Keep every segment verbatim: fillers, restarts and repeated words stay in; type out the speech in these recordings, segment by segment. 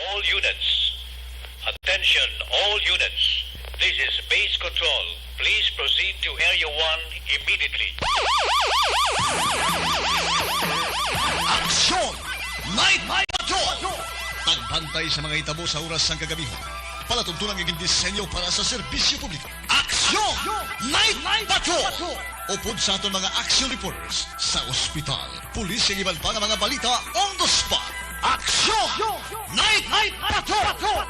All units. Attention, all units. This is base control. Please proceed to Area one immediately. Aksyon! Night Patrol! Pagbantay sa mga hitabo sa oras sang kagabihon. Palatuntunan nga gindisenyo para sa serbisyo publiko. Aksyon! Night Patrol! Upod sa aton mga action reporters sa ospital, pulis, kag iban pa nga mga balita on the spot. Aksyon! Night Patrol!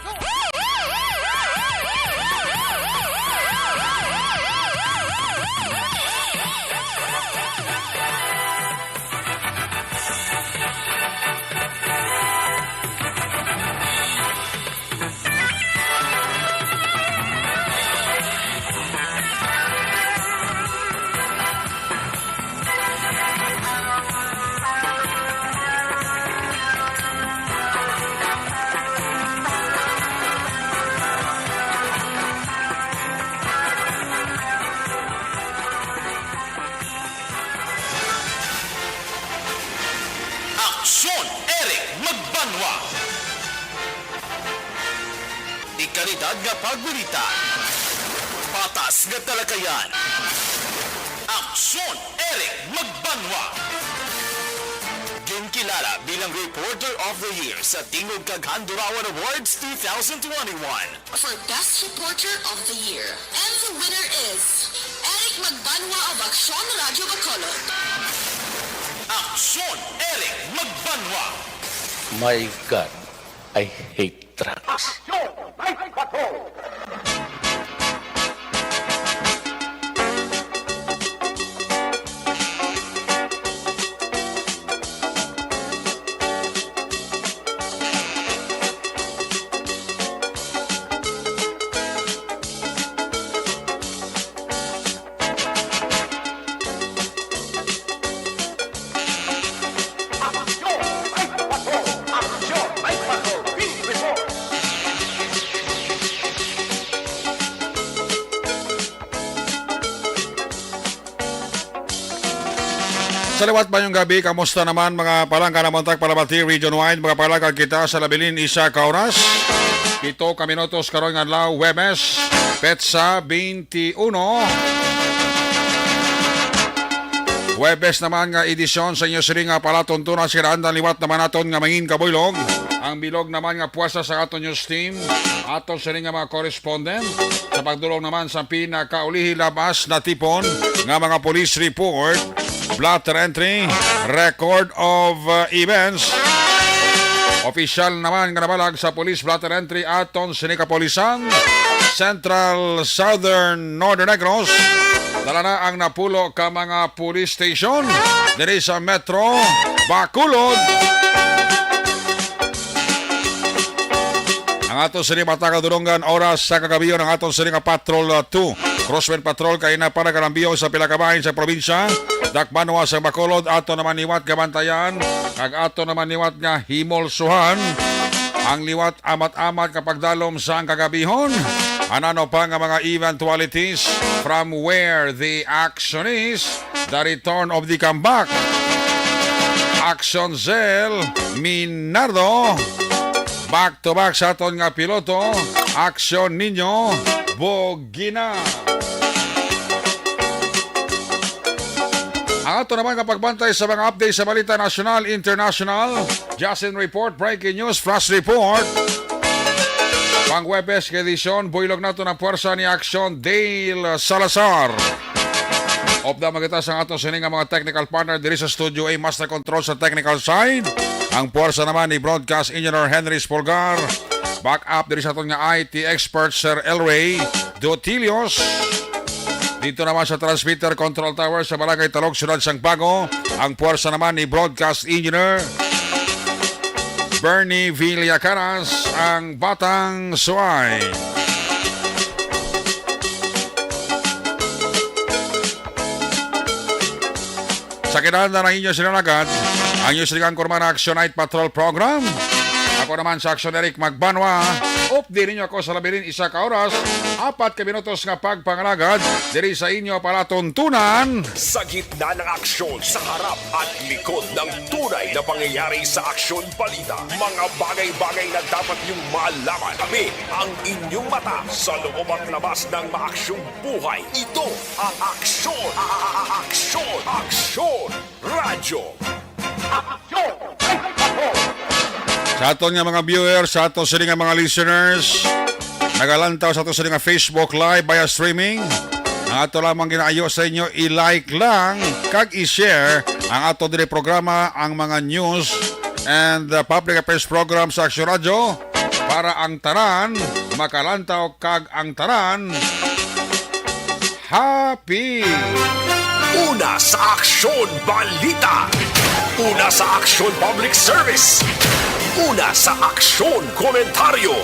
Aksyon, Eric Magbanwa. Dekalidad nga pagbalita. Patas nga talakayan. Aksyon, Eric Magbanwa. Ginkilala bilang Reporter of the Year sa Tingog kag Handurawan Awards two thousand twenty-one. For Best Reporter of the Year. And the winner is Eric Magbanwa of Aksyon Radyo Bacolod. Aksyon, Eric Magbanwa. My God, I hate drugs. Aksyon! Night Patrol! Sa liwat mayong gabi, kamusta naman mga palangga namon tag palabati region wide, mga palangga kita sa labilin isa ka oras, pito ka minutos karon nga adlaw, Huwebes, petsa twenty-uno. Huwebes naman nga edisyon sa inyo sini nga palatuntunan, sira andan liwat naman naton nga mangin kabuylog. Ang bilog naman nga puwersa sa aton news team, aton sini nga mga correspondent, sa pagdulong naman sa pinakaulihi labas na tipon nga mga police report, blotter entry, record of uh, events. Opisyal naman nga nabalag sa police blotter entry aton sini kapulisan, Central Southern Northern Negros. Dala na ang napulo ka mga police station diri sa Metro Bacolod. Ang ato sini matag dulonggan oras sa kagabion ang ato sini nga Patrol uh, two. Crosswind Patrol kay na para kalambiyo sa pila ka bahin sa probinsya. Dakbanwa sa Bacolod, ato naman liwat gabantayan, kag ato naman liwat nga himulsuhan ang liwat amat-amat kapag dalom sa ang kagabihon. Anano pa nga mga eventualities from where the action is, the return of the comeback. Action Zell Minardo. Back to back sa aton nga piloto, Aksyon Ninyo Bogina. Ang ato naman nga pagbantay sa mga update sa balita nasyonal, international, Justin Report, Breaking News, Flash Report. Pang Huwebes nga edisyon, buylog nato ang puwersa ni Aksyon Dale Salazar. Upda man kita sa aton sini nga mga technical partner diri sa Studio A, Master Control sa technical side. Ang puwersa naman ni Broadcast Engineer Henry Spolgar. Back up diri sa aton nga I T expert, Sir Elway Dutilios. Dito naman sa transmitter control tower sa Barangay Talog, Siyudad sang Bago, ang puwersa naman ni Broadcast Engineer Bernie Villacaras, ang Batang Suway. Sa kinahanglan ang inyo sinalagad, ang inyo silingan kurman Action Night Patrol Program. Ang Ako naman sa Aksyon, Eric Magbanwa. Updi ninyo ako sa labi ning isa ka oras, apat ka minutos nga pagpangalagad diri sa inyo palatuntunan. Sa gitna ng aksyon, sa harap at likod ng tunay na pangyayari sa Aksyon Balita, mga bagay-bagay na dapat niyong malaman. Kami ang inyong mata sa loob at labas ng maaksyong buhay. Ito ang Aksyon, a-, a-, a-, Aksyon, Aksyon Radyo. Sa aton nga mga viewers, sa aton sini nga mga listeners, nagalantaw sa aton sini nga Facebook Live via streaming, ang ato lamang ginaayo sa inyo, i-like lang kag i-share ang ato diri programa, ang mga news and, uh, public affairs program sa Aksyon Radyo, para ang tanan makalantaw kag ang tanan happy. Una sa Aksyon Balita. Una sa Aksyon Public Service. Una sa Aksyon Komentaryo.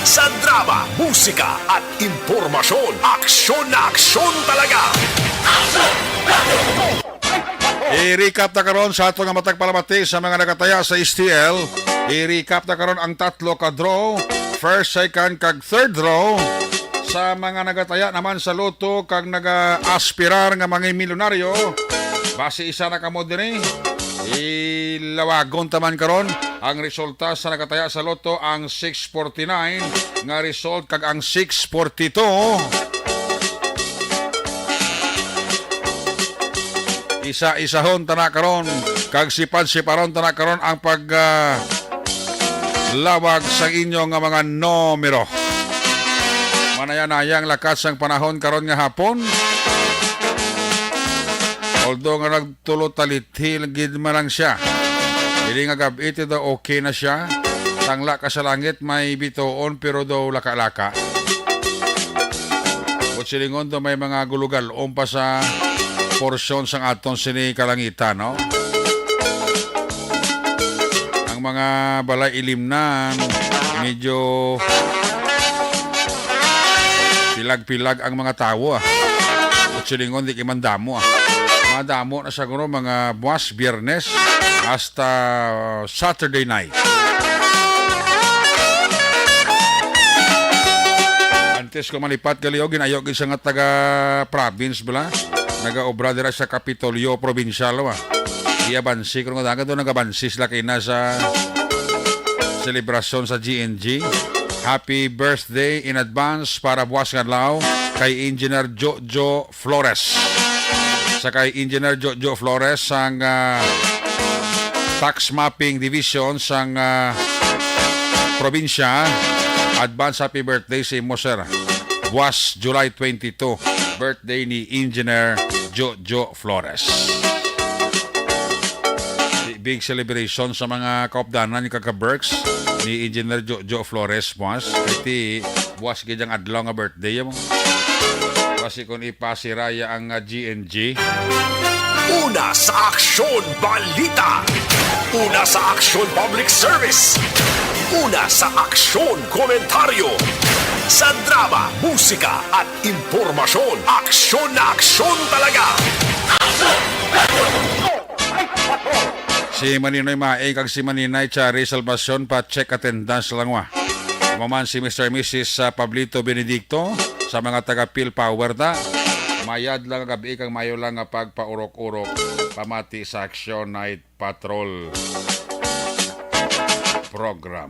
Sa drama, musika at impormasyon, aksyon na aksyon talaga. I-recap na karon sa ato nga matag palamati sa mga nagataya sa S T L. I-recap na karon ang tatlo ka draw, first, second, kag third draw. Sa mga nagataya naman sa Lotto kag naga-aspirar nga mga milyonaryo, basi isa na kamo diri. Ilawagon ta man karon ang resulta sa nagataya sa Lotto, ang six forty-nine nga result kag ang six forty-two. Isa-isahon ta na karon, kag sipad-siparon ta na karon ang pag, ah, lawag sa inyo nga mga numero. Manaya-naya ang lakat sang panahon karon nga hapon. Although nga nagtulo talithil gid man lang siya. Dili nga gab-i ti daw okay na siya. Tangla ka sa langit may bituon pero daw laka-laka. Buot silingon daw may mga gulugalon pa sa porsyon sang aton sini kalangitan, no? Ang mga balay ilimnan, medyo pilag-pilag ang mga tawo, ah. Buot silingon, di kay man damo, ah. Madamo na siguro mga buwas, Biyernes, hasta Saturday night. Antes ko malipat, gali, o, ginayo gid sa nga taga province bala. Nagaobra dira sa Kapitolyo Provincial, wa. Di abansi, kung nga dagat doon, nagabansi sila kay na sa selebrasyon sa G N G. Happy birthday in advance para buwas nga adlaw kay Engineer Jojo Flores. Sa kay Engineer Jojo Flores sang, ah, Tax Mapping Division sang, ah, probinsya. Advance happy birthday sa imo, sir. Buwas, July twenty-two, birthday ni Engineer Jojo Flores. Di, big celebration sa mga kaupdanan ni kaka-Berks ni Engineer Jojo Flores, buwas. Kay ti, buwas gid ang adlaw nga birthday mo. Basi kung ipasiraya ang, ah, G N G. Una sa Aksyon Balita. Una sa Aksyon Public Service. Una sa Aksyon Komentaryo. Sa drama, musika at impormasyon, aksyon na aksyon talaga. Si Maninoy Maing kag si Maninay Chari Salvacion pa-check attendance lang, wa. Maman si Mister Missus sa Pablito Benedicto sa mga taga Phil Power ta. Mayad lang gab-i kag mayo lang nga pagpaurok-urok pamati sa Action Night Patrol Program.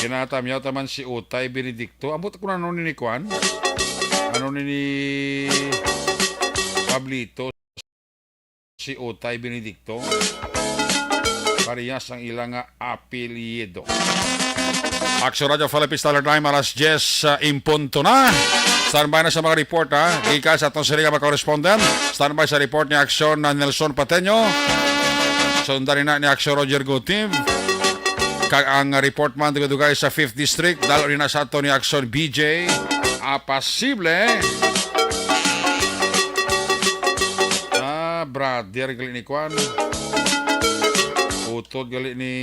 Kinatamyaw ta man si Utay Benedicto. Ambot ko na, ano ni, ni Kwan? Ano ni, ni Pablito? Si Utay Benedicto. Parehas ang ila nga apelyido. Action Radio Philippines Standard Time, alas diyes, ah, in punto na. Standby na sa mga report, ha. Gikan sa atong sini nga mga correspondent. Standby sa report ni Action na Nelson Pateño. Sundan na ni Action Roger Gutiv. Kag ang report man dugay-dugay sa Fifth District. Dalo rin na sa ato ni Action B J. Apasible. Ah, brother, gali ni Kwan. Utod gali ni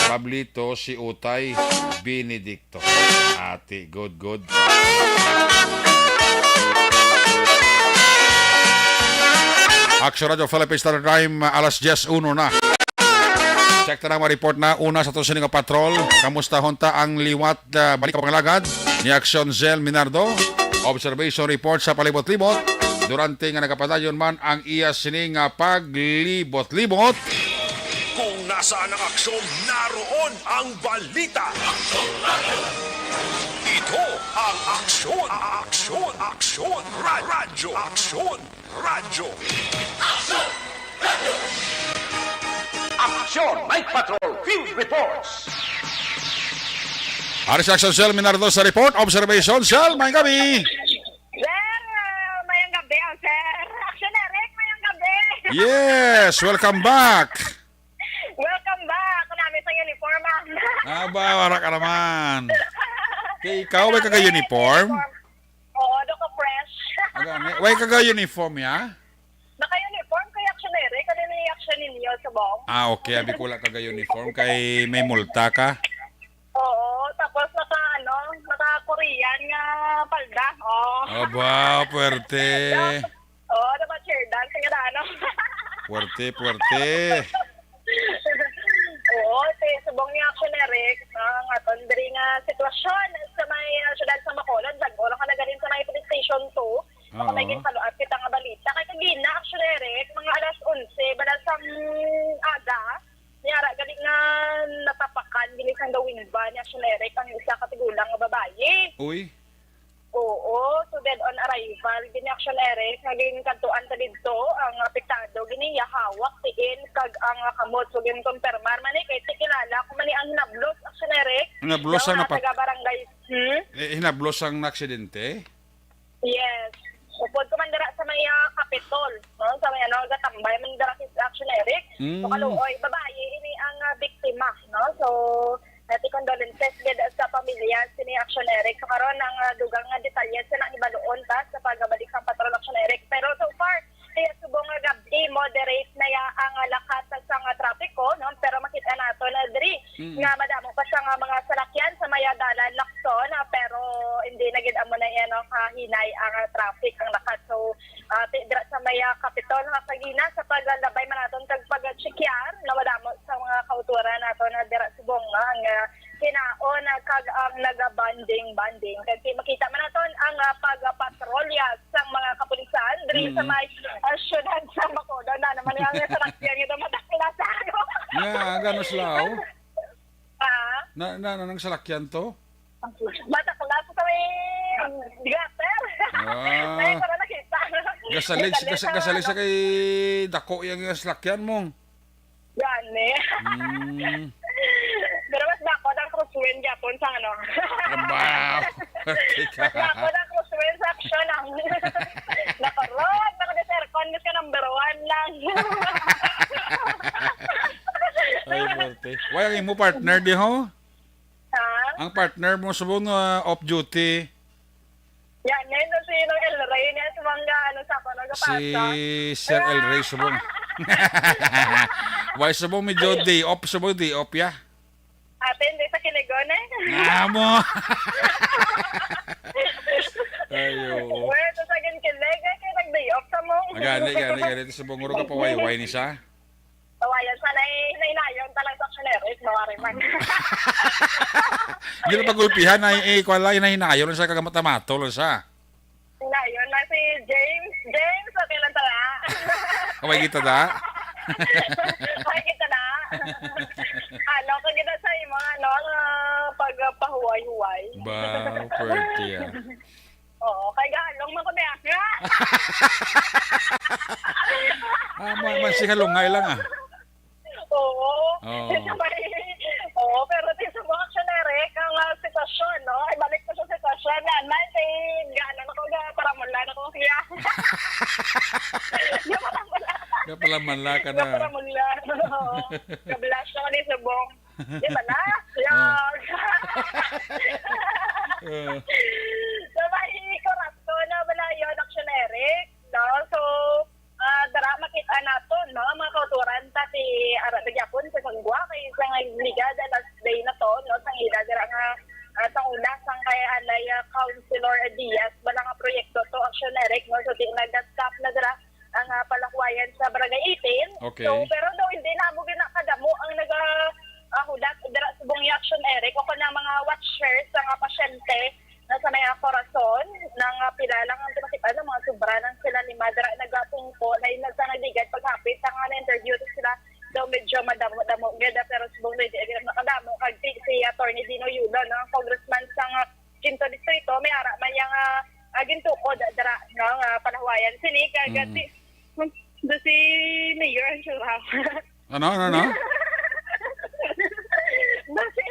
Pablito si Utay Benedicto. Ati, good, good. Action Radio Philippines Standard Time, alas diyes uno na. Direkta na ang mga report na una sa to sini nga patrol. Kamusta hunta ang liwat, ah, balik ka pangalagad ni Aksyon Zel Minardo? Observation report sa palibot-libot. Durante nga nagapadayon man ang iya sini nga paglibot-libot. Kung nasaan ang aksyon, naroon ang balita. Ito ang Aksyon, Aksyon, Aksyon, Ra- Radyo, Aksyon, Radyo. Aksyon, Night Patrol, Field Reports. Ari si Aksyon Sel Minardo sa report. Observation, Sel, may gabi. Sir, ah, mayang gabi, oh, sir. Action Eric, mayang gabi. Yes, welcome back. Welcome back. Ako namin sa uniform, ah. Aba, wala ka naman. Kay ikaw, way ka ga-uniform? Oo, do ko fresh. Aga, may, way ka ga-uniform, ya? Naka-uniform kay Action Eric. Ano na yung action ninyo sa bong? Ah, okay. Abi ko, wala ka ga-uniform kay may multa ka. Oo, tapos naka, ano, naka-Korean nga palda. Oh. Aba, puwerte. Oo, dapat chair dance nga na, ano. Puwerte, puwerte. Oo, sa subong ni Action Eric, ah, ang aton diri nga sitwasyon sa may, ah, siyudad sa Bacolod, bag-o lang ka na galing sa may police station two. Ako Oo. May ginpaluat kita nga balita. Kay kagina, Action Eric, mga alas onse, bala sang aga, niara gali nga natapakan, gini sang gawing ba ni Action Eric, ang isa ka tigulang nga babayi. Uy. Oo, so dead on arrival, gini Action Eric, nga ginkadtuan ta didto, ang apektado, gini iya hawak, tiil, kag ang kamot. So, ginkonfirmar man ni, kay tikilala ko man ni ang hinablos, Action Eric. Hinablos Daw ang na napat- taga barangay, hmm? Eh, hinablos ang aksidente? Yes. Upod ko man dira sa may, ah, Capitol, no? Sa may, ano, gatambay man dira si Action Eric. So, Mm. kaluoy, babayi, ini ang, ah, biktima, no? So, happy condolences gid sa pamilya sini Action Eric. So, karon ang, ah, dugang nga detalye sa nang ibaluon ta sa pagabalik sang patrol Action Eric. Pero so far, kaya subong nga gab-i, moderate na ya ang, ah, lakat sa, sa nga trapiko, no? Pero makita nato na diri Mm. nga madamo pa sa nga mga salakyan sa may, ah, dalan Lacson, ah, pero hindi na gid amo na yan, no, kahinay ang, ah, traffic, ang lakat. So, ah, ti-, dira sa may, ah, Capitol nga kagina sa paglabay man naton kag pag-checkar na madamo sa mga kauturan nato na dira subong nga ang, ah, hinaon, ah, kag ang naga-bonding-bonding. Kag ti-, makita man naton ang, ah, pagpatrolya sang mga kapulisan diri sa Mm. may, ah, syudad sa Bacolod. Na naman yung sa Bacolod, yung matakla sa ano. Nga, gano sila, oh? Ha? Na, na, na, nang salakyan to? Bata ko lang sa may gutter. Ah. May para nakita. Gasalig, Gasalig gas-, sa gasalig sa kay dako yang salakyan mo. Gani. Mm. Pero mas dako ang crosswind gyapon sa ano. Aba. Teka. Mas dako ang crosswind sa action ang nakarot. Ako ni Sir Con, mas ka number one lang. Ay, forte. Wala ang imo partner di ho? Ha? Ang partner mo subong, ah, off duty. Yan, yan, si Nong El Rey, niya sa mga, ano, sa ako, Si nagapasa. Sir El Rey subong. Why subong medyo day off, subong day off, ya? Ate, hindi sa kinigon, eh. Nga mo. Ayo. Well, sa sagin kilig, eh, kaya nag-day off sa mo. Agani, gani, gani, subong, uro ka pawayway ni siya. Tawayan sa nai-, nainayon talang sa Action Eric, mawari man. Hindi na pagulpihan, ay, eh, kuwan lang, hinahinayon lang siya, kagamat-amato lang siya. Nayon na si James. James, okay lang tala. Kaway kita da? Okay kita da. Ano, kagina sa imo, ano, ang pagpahuway-huway. Ba, pwerte, ah. Oo, kay gahalong man ko niya. Ah, mo man si halungay lang, ah. Oo. Oo. Sa may, oo, pero di sa mga Action Eric, ang, ah, sitwasyon, no? Ay, balik ko sa sitwasyon na, na, kay gana na ko, ga, para mula na ko siya. Ga, para mula. Ga, para mula ka na. Ga, para mula. Oo. Ga-blush ako ni subong. Di ba na? Ah. Yag. Ah. So, may koraso na ba na yun, Action Eric? No? So, ah, dara makita naton, no? Ang mga kauturan ta si ara na gyapon sa Sangwa, kay sa nga ligad, last day na to, no? Sang ila dira nga, ah, sang una, sang kay Alay, ah, Councilor Diaz, bala nga proyekto to, Action Eric, no? So, di nag-stop na dira ang sa Palahuayan sa Barangay eighteen. Okay. So, pero daw hindi na mo gina-, kadamo ang naga, ah, hulat dira subong ni Action Eric o kon ang mga watchers sa mga pasyente na sa may Corazon, nga pila lang ang pinakita, no, mga sobra lang sila lima dira nagapungko, na yun sa nagligad paghapit sa nga na-interview to sila daw medyo madamo-damo gid, ah, pero subong na hindi gid nakadamo kag si, si Attorney Dino Yulo, no, ang congressman sa nga Quinto Distrito, may ara man yang, ah, ah, gintukod dira, no, nga palahuayan sini kag Mm. si, do si Mayor ang sura. Ano, ano, ano? Do si,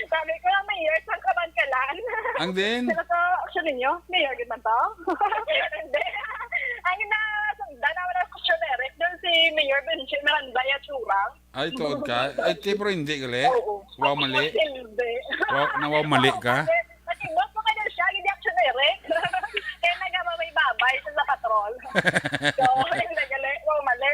sabi ko, "Mayor, saan ka man kalan?" Ang din? Sino to? Action ninyo? Mayor, gid man to? Hindi. Ang nasundan naman ang Action Eric, do si Mayor Benji Miranda Yatsura. Ay, tuod ka? Ay, ti, pero hindi, gali? Oo. Wow, mali. Hindi. Wow, na wow, mali ka? Nakibot mo ka na siya, hindi Action Eric. Kaya nagababay-babay siya sa patrol. So, hindi, gali. Wow, mali.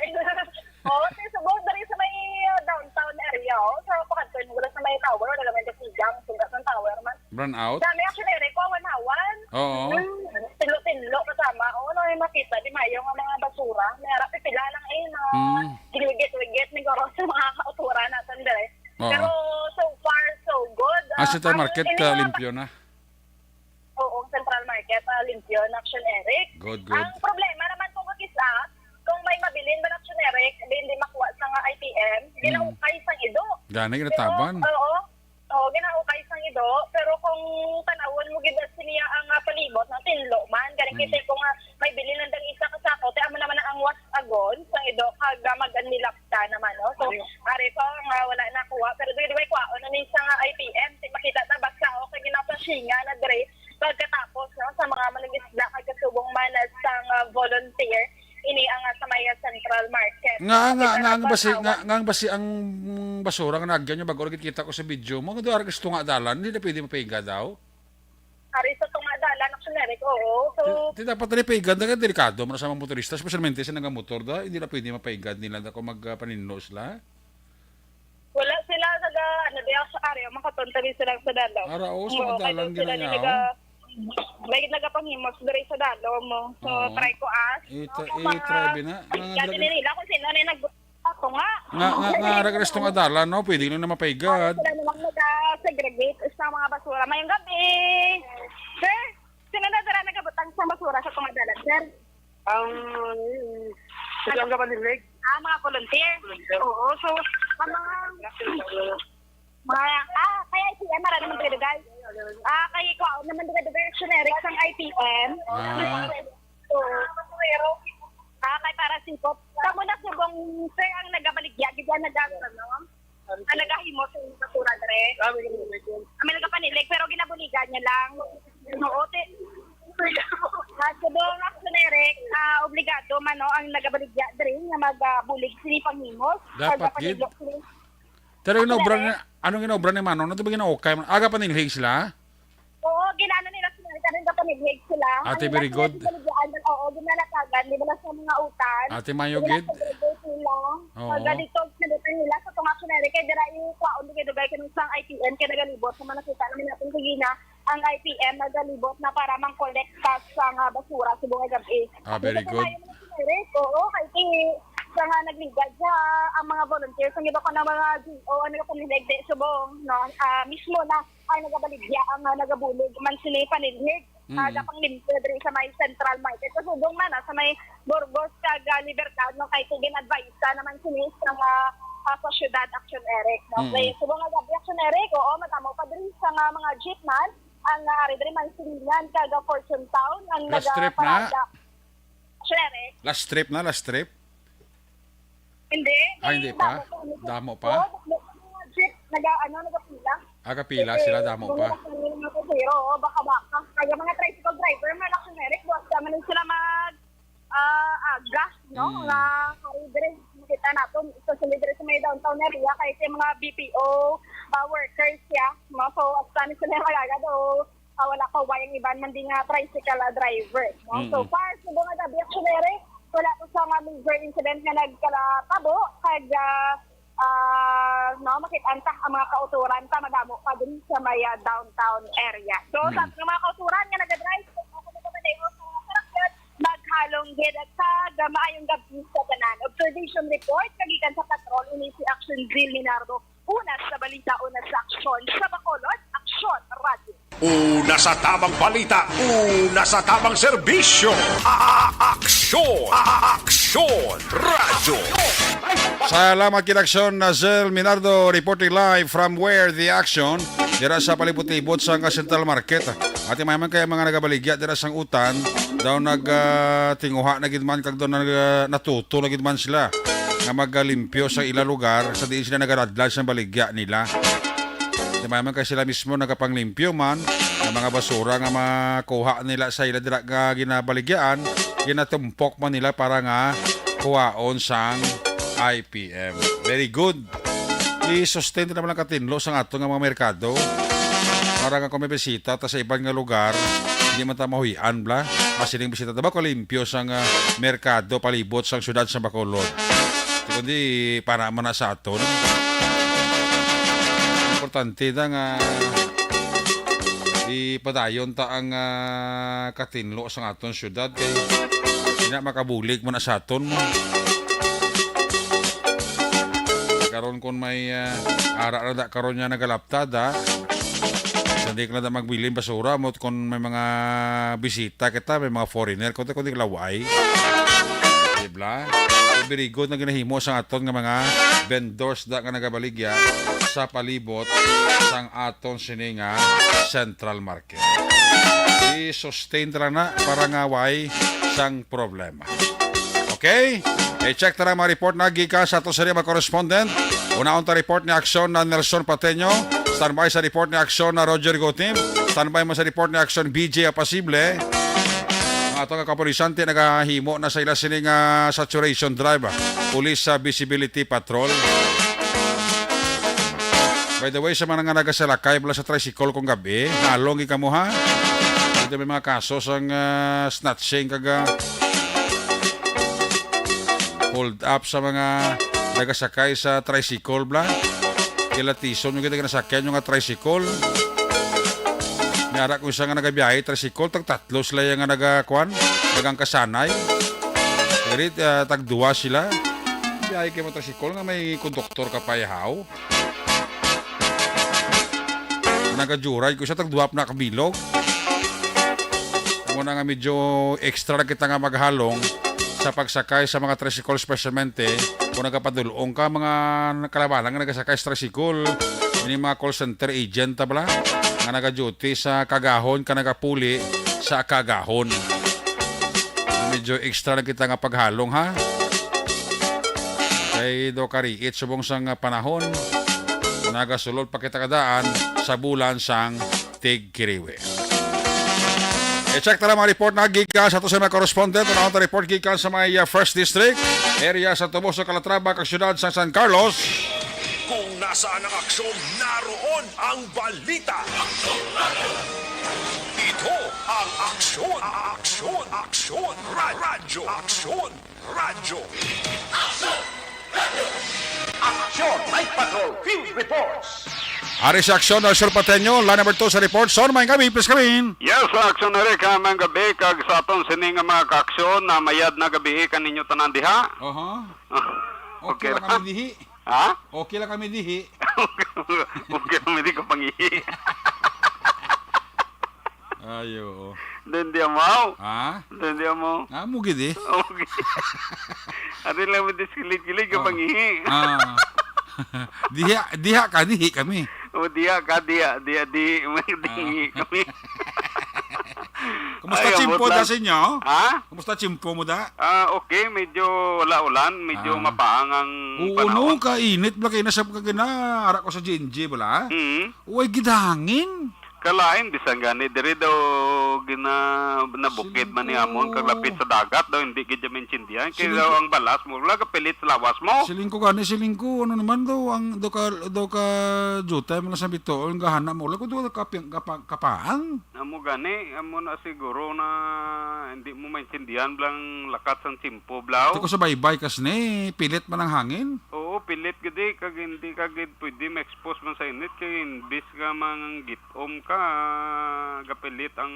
Oh, ti, subong diri sa may, uh, downtown area, oh. Sa pakadto yung wala sa may tower, wala may kasigang, sundas ng tower man. Brown out? Dami, actually, Rico, awan-awan. Oo. Hmm, tinlo-tinlo kasama. Oo, no, yung makita, di mayo nga mga basura. May harap, pipila lang eh, na Mm. giligit-ligit, ni Goro sa mga kauturan natin dire. Oo. Pero so far, so good. Ah, Ah, Central ang Market, ini ah, mga limpyo na. Oo, ang Central Market, ah, limpyo na, Action Eric. Good, good. Ang problema naman kung mag-isa, kung may mabilin man, Action Eric, di, hindi makuha sa nga I P M, Mm. ginaukay sang ido. Gani, Pero, ginataban. Oo, oo, ginaukay sang ido. Pero kung tanawon mo gid siniya ang, ah, palibot, no, tinlo man. Gani Mm. kita kung, ah, may bilin lang dang isa ka sako, te, amo naman ang was agon sang ido, kag, ah, mag-anilap ta naman, no? So, Ari. ari pa nga wala nakuha, pero dili may kuha, ano ni sa nga I P M, di makita na basta, okay, ginapashinga na dire. Pagkatapos, no, sa mga manungisda, kag kasubong man sa nga volunteer, ini ang, ah, sa may, ah, Central Market. Nga, nga, Makita nga, na ang basi, ba, nga, awan? nga, ang basi ang basura nga nagyan nyo, bago kita ko sa video mo, nga doon, gusto nga dalan, hindi na pwede mapahiga daw? Ari sa tunga dalan, Action Eric, oo. So, Ti, ti dapat na paigan, dagan delikado man sa mga motorista, especialmente sa nagamotor da, hindi na pwede mapaigan nila na kung magpaninlo sila. Wala sila naga, ano, di ako sa karyo, makatonta din sila sa dalaw. Ara, oo, sa Oo, mga dalan kaya sila ginayaw. Naga, may nagapangimos diri sa dalaw mo. So, Oo. Try ko as. Ita-, Oo, mga i-try na. Mga kaya dalaw. Nila kung sino na yung nag-, Ako nga. Nga, nga, nga, ara ka sa tunga dalan, no? Pwede lang na mapaigad. Sila na lang nag-segregate sa mga basura. Mayong gabi. Sir, sino na dira nagabutang sa basura sa tunga dalan, sir? Ang, ito ang kapanilig. Ah, mga volunteer? Volunteer. Oo, so, ang mga, mga, ah, kaya si M R naman taga Dugay. Ah, kay Kwao naman taga Dugay, Action Eric sang I P M. Ah. So, ah, kay para sipot. Kamo na subong, sir, ang nagabaligya, gid ang naga-, ano, ang nagahimo sa inyong basura, dre. Ah, may nagapanilig. Ah, may nagapanilig, pero ginabuligan niya lang. Oo, ti-, ah, subong, Action Eric, ah, obligado man, no, ang nagabaligya, dre, nga magabulig sini panghimos. Dapat, gid. Nagapanilok sini. Pero Action inobra Eric. Ni, anong inobra ni Manong? Ano to ba ginaukay? Aga panilhig sila? Oo, ginano nila sila, kanang gapanilhig sila. Ate, very good. Ang nila sila, oo, ginalatagan, di ba, sa mga utan. Ate, mayo gid. Ginasegregate nila. Oo. Pag dito, sa dito nila, sa tunga Action Eric, kay dira yung kwaon, di kay dugay kami sa I P M, kay nagalibot, sa mga nakita naman natin, kagina, ang I P M, nagalibot na para mang-collect sa, sa nga basura, subong nga gabi. Ah, very good. Ito, tayo, mga Action Eric, oo, kay ti-, sa nga nagligad sa, ang mga volunteers, ang iba pa ng mga G O, ang nagapanilig, di, subong, no, ah, mismo na, ang nagabaligya, ang, ah, nagabulig man sini panilhig, Mm. ah, gapang limpyo diri sa may Central Market. Sa subong man, ah, sa may Burgos kag, ah, Libertad, no, kay gin-advise naman sini sa mga, ah, sa syudad, Action Eric, no? Mm. Kay subong nga gabi, Action Eric, oo, matamo pa diri sa nga mga jeep man, ang, ah, ari diri man Silingan kag, ah, Fortune Town, ang Last trip na. nagaparada. Action Eric. Last trip na, last trip? Hindi. Ah, hindi pa? Damo pa. Damo pa? Oo, damo pa mga jeep, naga-, ano, nagapila. Ah, kapila sila, damo pa. Kasi, mga pasahero, oo, baka-baka. Kaya mga tricycle driver, mga Action Eric, buwas naman sila mag, ah, aga, no? Mm. Nga, kay dire, makita natin, especially dire sa may downtown area, kay sa mga B P O, ah, workers, ya, no? So, hasta ni sila mag-aga, do, ah, wala pa way ang iban man di nga tricycle, ah, driver, no? So Mm-mm. far, subong nga gabi, Action Eric, wala pa sa nga major incident nga nagkatabo, kag, ah, ah, no, makit-an ta ang mga kauturan ta, madamo pa din sa may, ah, downtown area. So, sa Mm. mga kauturan nga nagadrive, kung ako nagpapadayon sa mga sasakyan, mag- Halong gid kag maayong gabi sa tanan. Observation report kagikan sa patrol, ini si Action Zil Minardo. Una sa balita, una sa aksyon sa Bacolod, Aksyon Radyo. Una sa tamang balita, una sa tamang serbisyo. A-, a-, aksyon, a-, a-, aksyon, radyo. Salamat kid Aksyon, Zil Minardo, reporting live from where the action, dira sa palibot-libot sang Central Market. Ati mayaman kay mga nagabaligya dira sang utan, daw nag, ah, tinguha na gid man kag daw nag, ah, natuto na gid man sila nga maglimpyo sa ila lugar sa diin sila nagaladlad sang baligya nila. Ati mayaman kay sila mismo nagapanglimpyo man nga mga basura nga makuha nila sa ila dira nga ginabaligyaan, ginatumpok man nila para nga kuhaon sang I P M. Very good. I-sustain ta naman ang katinlo sang aton nga mga merkado. Para nga kung may bisita ta sa iban nga lugar, hindi man ta mahuy-an, bla. Masiling bisita ta ba kung limpyo sang, ah, merkado palibot sang syudad sa Bacolod. Kundi para man na sa aton. Importante na nga ipadayon ta ang, ah, katinlo sang aton syudad kay ina makabulig man na sa aton mo. Karon kung may, ah, ara na da karon niya nagalaptada, sa di ka na da magbilin basura mo kung may mga bisita kita, may mga foreigner, kung, kung di laway. Di bla? So, very good na ginahimo sa aton nga mga vendors da nga nagabaligya sa palibot sang aton sini nga Central Market. I-sustain ta lang na para nga way sang problema. Okay? I-check ta lang mga report na gikan sa aton sini mga correspondent. Unaon ta report ni Aksyon na Nelson Pateño. Standby sa report ni Aksyon na Roger Gutib. Standby mo sa report ni Aksyon B J Apasible. Ang ato nga kapulisan, ti nagahimo na sa ila sini nga saturation drive, ah, Police, ah, Visibility Patrol. By the way, sa mga nga nagasalakay bala sa tricycle kung gabi, nalong kamo ha. Dito may mga kaso sang, ah, snatching kag, ah, hold up sa mga nagasakay sa tricycle bla. Kilatison nyo kita kinasakyan nyo nga tricycle. May ara ko isa nga nagabiyahe tricycle, tag tatlo sila yang nga nagakuan, nagangkasanay. Diri, ah, tag duwa sila. Biyahe kay mo tricycle nga may konduktor ka payahaw. Nagajuray ko siya, tag duwa na kabilog. Mo na nga medyo extra na kita nga maghalong sa pagsakay sa mga tricycle, specialmente kung nagapadulong ka, mga kalabanan nga nagasakay sa tricycle. Ini mga call center agent, ta bala, nga nagaduty sa kagahon, ka nagapuli sa kagahon. Medyo extra na kita nga paghalong, ha? Kay do kariit subong sang panahon, nagasulod pa kita kadaan sa bulan sang tigkiriwi. I-check ta lang mga report na gikan sa ato sa mga correspondent. Ang ato report gikan sa may, uh, First District, area sa Toboso, Calatrava, kag siyudad sa San Carlos. Kung nasaan ang aksyon, naroon ang balita. Ito ang Aksyon, Aksyon, Aksyon, Ra-, Radyo, Aksyon, Radyo. Aksyon Night Patrol Field Reports. Ari sa Aksyon, Nelson Pateño, line number two sa report. Son, may gabi, please come in. Yes, sa Aksyon, Eric, ah, may gabi, kag sa aton sini nga mga kaaksyon na mayad na gabi kaninyo tanan diha. Oho. Okay Okay ra ra? kami dihi. Ha? Okay lang kami dihi. Okay, okay, may di ka pangihi. Ay, oo. Then di amaw. Ha? Then di amaw. Ah, mo gid eh. Okay. Ate lang mo diskilid-kilid ka Ah. pangihi. Ah. Diha, diha ka, dihi kami. O, diha ka, diha, diha, di, may Ah. dihi kami. Kumusta Ay, tiyempo ambot da lang. sa inyo? Ha? Kumusta tiyempo mo da? Ah, okay, medyo wala ulan, medyo Ah. mapaang ang Oo, panahon. No, kainit bala kayo na sa kagina, ara ko sa G N G bala. Mm. Uy, gidangin. Kalain, bisan gani, diri daw gina-, nabukid man ni amon, kag lapit sa dagat daw, hindi gid dyan maintindihan. Kaya Siling daw ko ang balas mo, wala ka pilit sa lawas mo. Siling ko gani, siling ko, ano naman daw, ang, daw ka, daw ka jutay mo lang sa bituon, gahana mo, wala ko daw ka, ka, kapaang. Amo gani, amo na siguro na hindi mo maintindihan blang lakat sang tiyempo, blaw. Ito ko sa baybay, kas ni, pilit man ang hangin. Oo, Pilit gid, eh, kag hindi ka gid pwede ma-expose man sa init kay imbis nga manggit-om ka, gapilit ang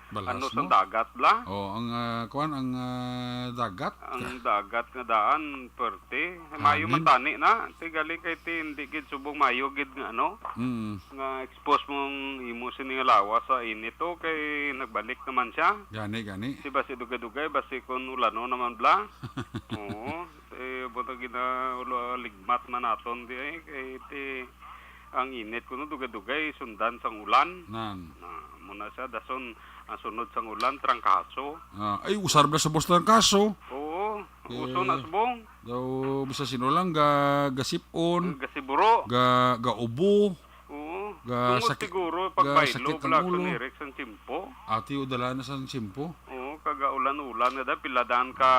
Balhas ano sa mo? Dagat bla. Oh, ang, ah, kuwan, ang, ah, dagat. Ang dagat nga daan, perte. Maayo man Hangin. Tani na. Ti gali kay ti hindi gid subong maayo gid nga ano, Mm. nga expose mong imo sini nga lawas sa init, oh, kay nagbalik naman siya. Gani, gani. Si basi dugay-dugay, basi kun ulano naman bla. Oo. Eh, buta gina-, ulo-, ligmat man naton di, eh, kay ti, ang init kuno dugay-dugay, sundan sang ulan. Nan. Na, muna siya, dason, ang sunod sang ulan, trangkaso. Ah, ay, usar bla sa boss trangkaso. Oo, Eh, uso na subong. Daw, basta sino lang, ga-, gasipon, Gasiburo. Ga-, gaubo, Oo. Ga-, Tungod sakit, siguro, ga-, pagbaylo, sakit ang bla, ulo. Kanirik sang tiyempo. Ati, o dala na sang tiyempo. Oo, kag ulan-ulan nga da, pila daan ka,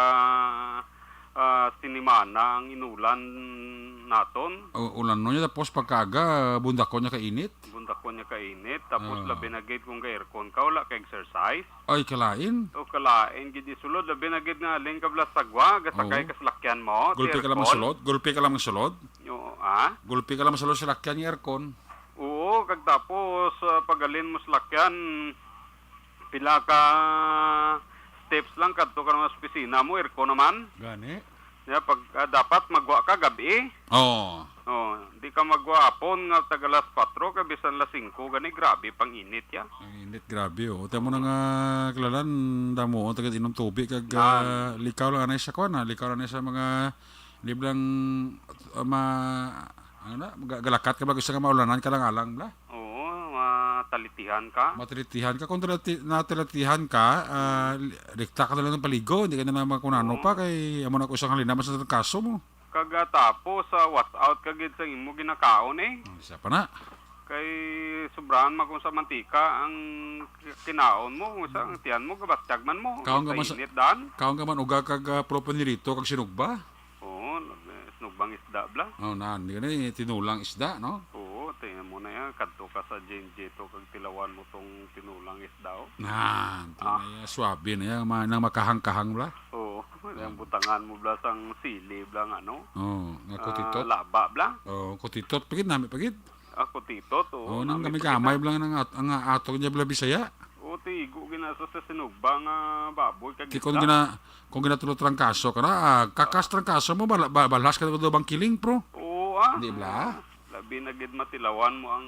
ah, sinimana ang inulan naton. O, ulan no niya, tapos pagkaaga, bundakon niya kainit. Bundakon niya kainit, tapos Oo. Labi na gid kung ga-aircon ka, wala ka exercise. Ay, kalain. O, kalain gid isulod, labi na gid nga halin ka bla sagwa, gasakay Oo. Ka salakyan mo, Gulpi ka lang aircon. Magsulod? Gulpi ka lang magsulod? Oo, ah? Gulpi ka lang magsulod sa salakyan nga aircon. Oo, kag tapos, ah, pag halin mo salakyan, pila ka steps lang kadto ka naman sa opisina mo, aircon naman. Gani? Ya, pag, ah, dapat magwa ka gabi. Oo. Oh, di ka magwa hapon nga tag alas kwatro ka bisan alas singko gani, grabe pang init ya. Ang init, grabe, oh. Tamo na nga kilalan, damo, oh, tagad inom tubig kag, Nan. Ah, likaw lang anay sa kwan, ah. Likaw lang anay sa mga, di bla, ah, ma-, ano na, ga-, galakat ka ba gusto nga maulanan ka lang alang bla? Oo, matalitihan ka. Matalitihan ka. Kung taliti-, natalitihan ka, ah, li-, rikta ka na lang ng paligo. Hindi ka na naman kung ano Oo. Pa. Kay amo na ko isang halina, mas kaso mo. Kag, ah, tapos, ah, wash out ka gid sa imo ginakaon, eh. Hmm, isa pa na. Kay sobrahan man kung sa mantika ang ki-, kinaon mo, kung sa ang tiyan mo, gabatyag man mo. Kaon ka man sa, Mainit, dan. Kaon ka man uga kag, ah, proponirito kag sinugba. Oo, sinugbang isda, bla. Oh, nan, di gani, tinulang isda, no? Oo, tingnan mo na yan. Kadto ka sa J and J to, kag tilawan mo tong tinulang isda, oh. Nan, ti Ah. Na yan, swabe na yan, ma-, nang makahang-kahang, bla. Oo, Oh. Yung butangan mo, bla, sang sili, bla, nga, no? Oh, nga Ah, kutitot. Laba, bla. Oh, kutitot, pagid, nami, pagid. Ah, kutitot, oh, Oh, nang nami, pagid, gamay-gamay, ah. Bla, nga at-, nga atong niya, bla, Bisaya. Oh, tigo, ginaso sa sinugba nga baboy, kag Ti kung isda. Gina-, kung ginatulot trangkaso ka na, ah, kakas trangkaso mo, bala-, ba-, balhas ka na daw bang kiling, pro? Oo, ah. Di bla? Labi na gid matilawan mo ang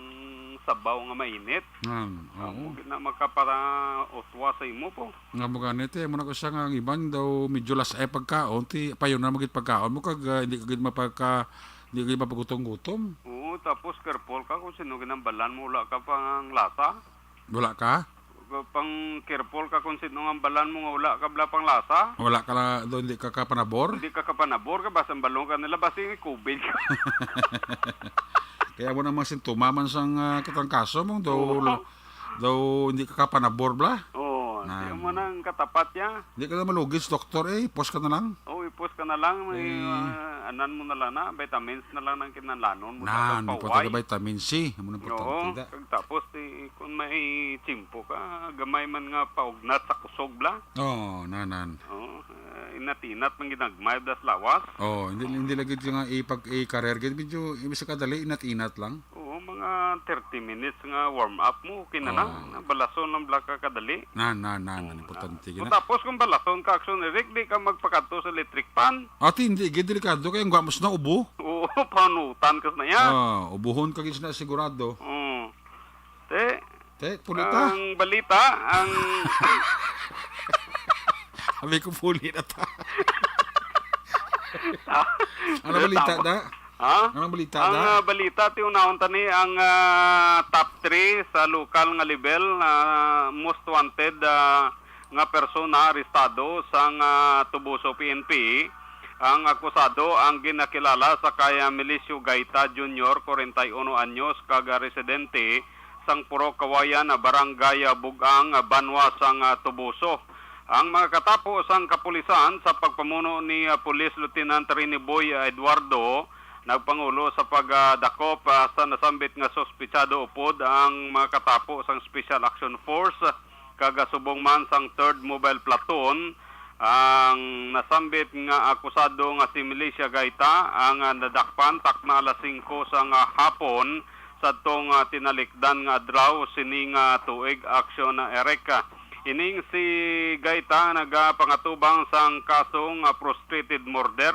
sabaw nga mainit. Yan, Amo oo. Gid na makapara-utwa sa imo po. Nga mo ganit, eh, mo na ko siya nga ang iban daw medyo lasay pagkaon, ti payon na mo gid pagkaon mo, kag, ah, hindi ka gid mapagka-, hindi ka gid mapagutong-gutom. Oo, tapos careful ka kung sino ginambalan mo, wala ka pang lasa. Wala ka? Pang careful ka kung sino nga balan mo nga wala ka bala pang lasa. Wala ka la-, do, hindi ka kapanabor? Hindi ka kapanabor ka, basta ang balon ka nila, basta yung covid ka. Kaya mo na mga sintoma man sang, ah, katrangkaso mo, do, Oo. Do, hindi ka kapanabor bala? Oo, Nan. Di mo nang katapat niya. Hindi ka na malugis, doktor, eh, ipos ka na lang. Oo, ipos ka na lang, may, Eh. Ah, anan mo na lang na, vitamins na lang ang kinahanglanon mo. Nan, dapat importante pauway. Vitamin C. Amo na importante Oo, da. Kag tapos, ti, kung may tsimpo ka, gamay man nga paugnat sa kusog, bla. Oo, nan, nan. Oo, eh, inat-inat man ginagmay, bla, sa lawas. Oo, hindi, hindi lagi nga ipag-, i-career, gid, medyo, imbis kadali, inat-inat lang. Oo, mga thirty minutes nga warm up mo, okay na lang. Oo. Balason lang, bla, ka kadali. Nan, nan, nan, nan, Oo, importante na. Gid na. Tapos kung balason ka, Action Eric, di ka magpakadto sa electric fan. Ati, hindi, gid, delikado kay ang gwamos na ubo. Oo, panutan ka na yan. Ah, ubuhon ka gid na sigurado. Oo. Te, Te, puli ta. Ang balita, ang Sabi ko, puli na ta. Ano balita, Tama. Da? Ha? Anong balita, Ang, da? Ah, balita, ti unahon ta ni ang, ah, top three sa lokal nga level, ah, most wanted, ah, nga persona arestado sang, ah, Toboso P N P. Ang akusado ang ginakilala sa kay, ah, Milicio Gaita Junior, kwarenta y uno anyos, kag, ah, residente sang Purok Kawayan, ah, Barangay, ah, Bug-ang, ah, banwa sang, ah, Toboso. Ang mga katapo sang kapulisan sa pagpamuno ni, ah, Police Lieutenant Rene Boy, ah, Eduardo, nagpangulo sa pagdakop, ah, sa nasambit nga suspetsado upod ang mga katapo sang Special Action Force, kag, ah, subong man sang Third Mobile Platoon, Ang nasambit nga akusado nga si Milicia Gaita ang, ah, nadakpan takna alas singko sang, ah, hapon sa tong, ah, tinalikdan nga adlaw sining, ah, tuig, Aksyon, ah, Eric. Ining si Gaita nagapangatubang sang kaso nga frustrated murder,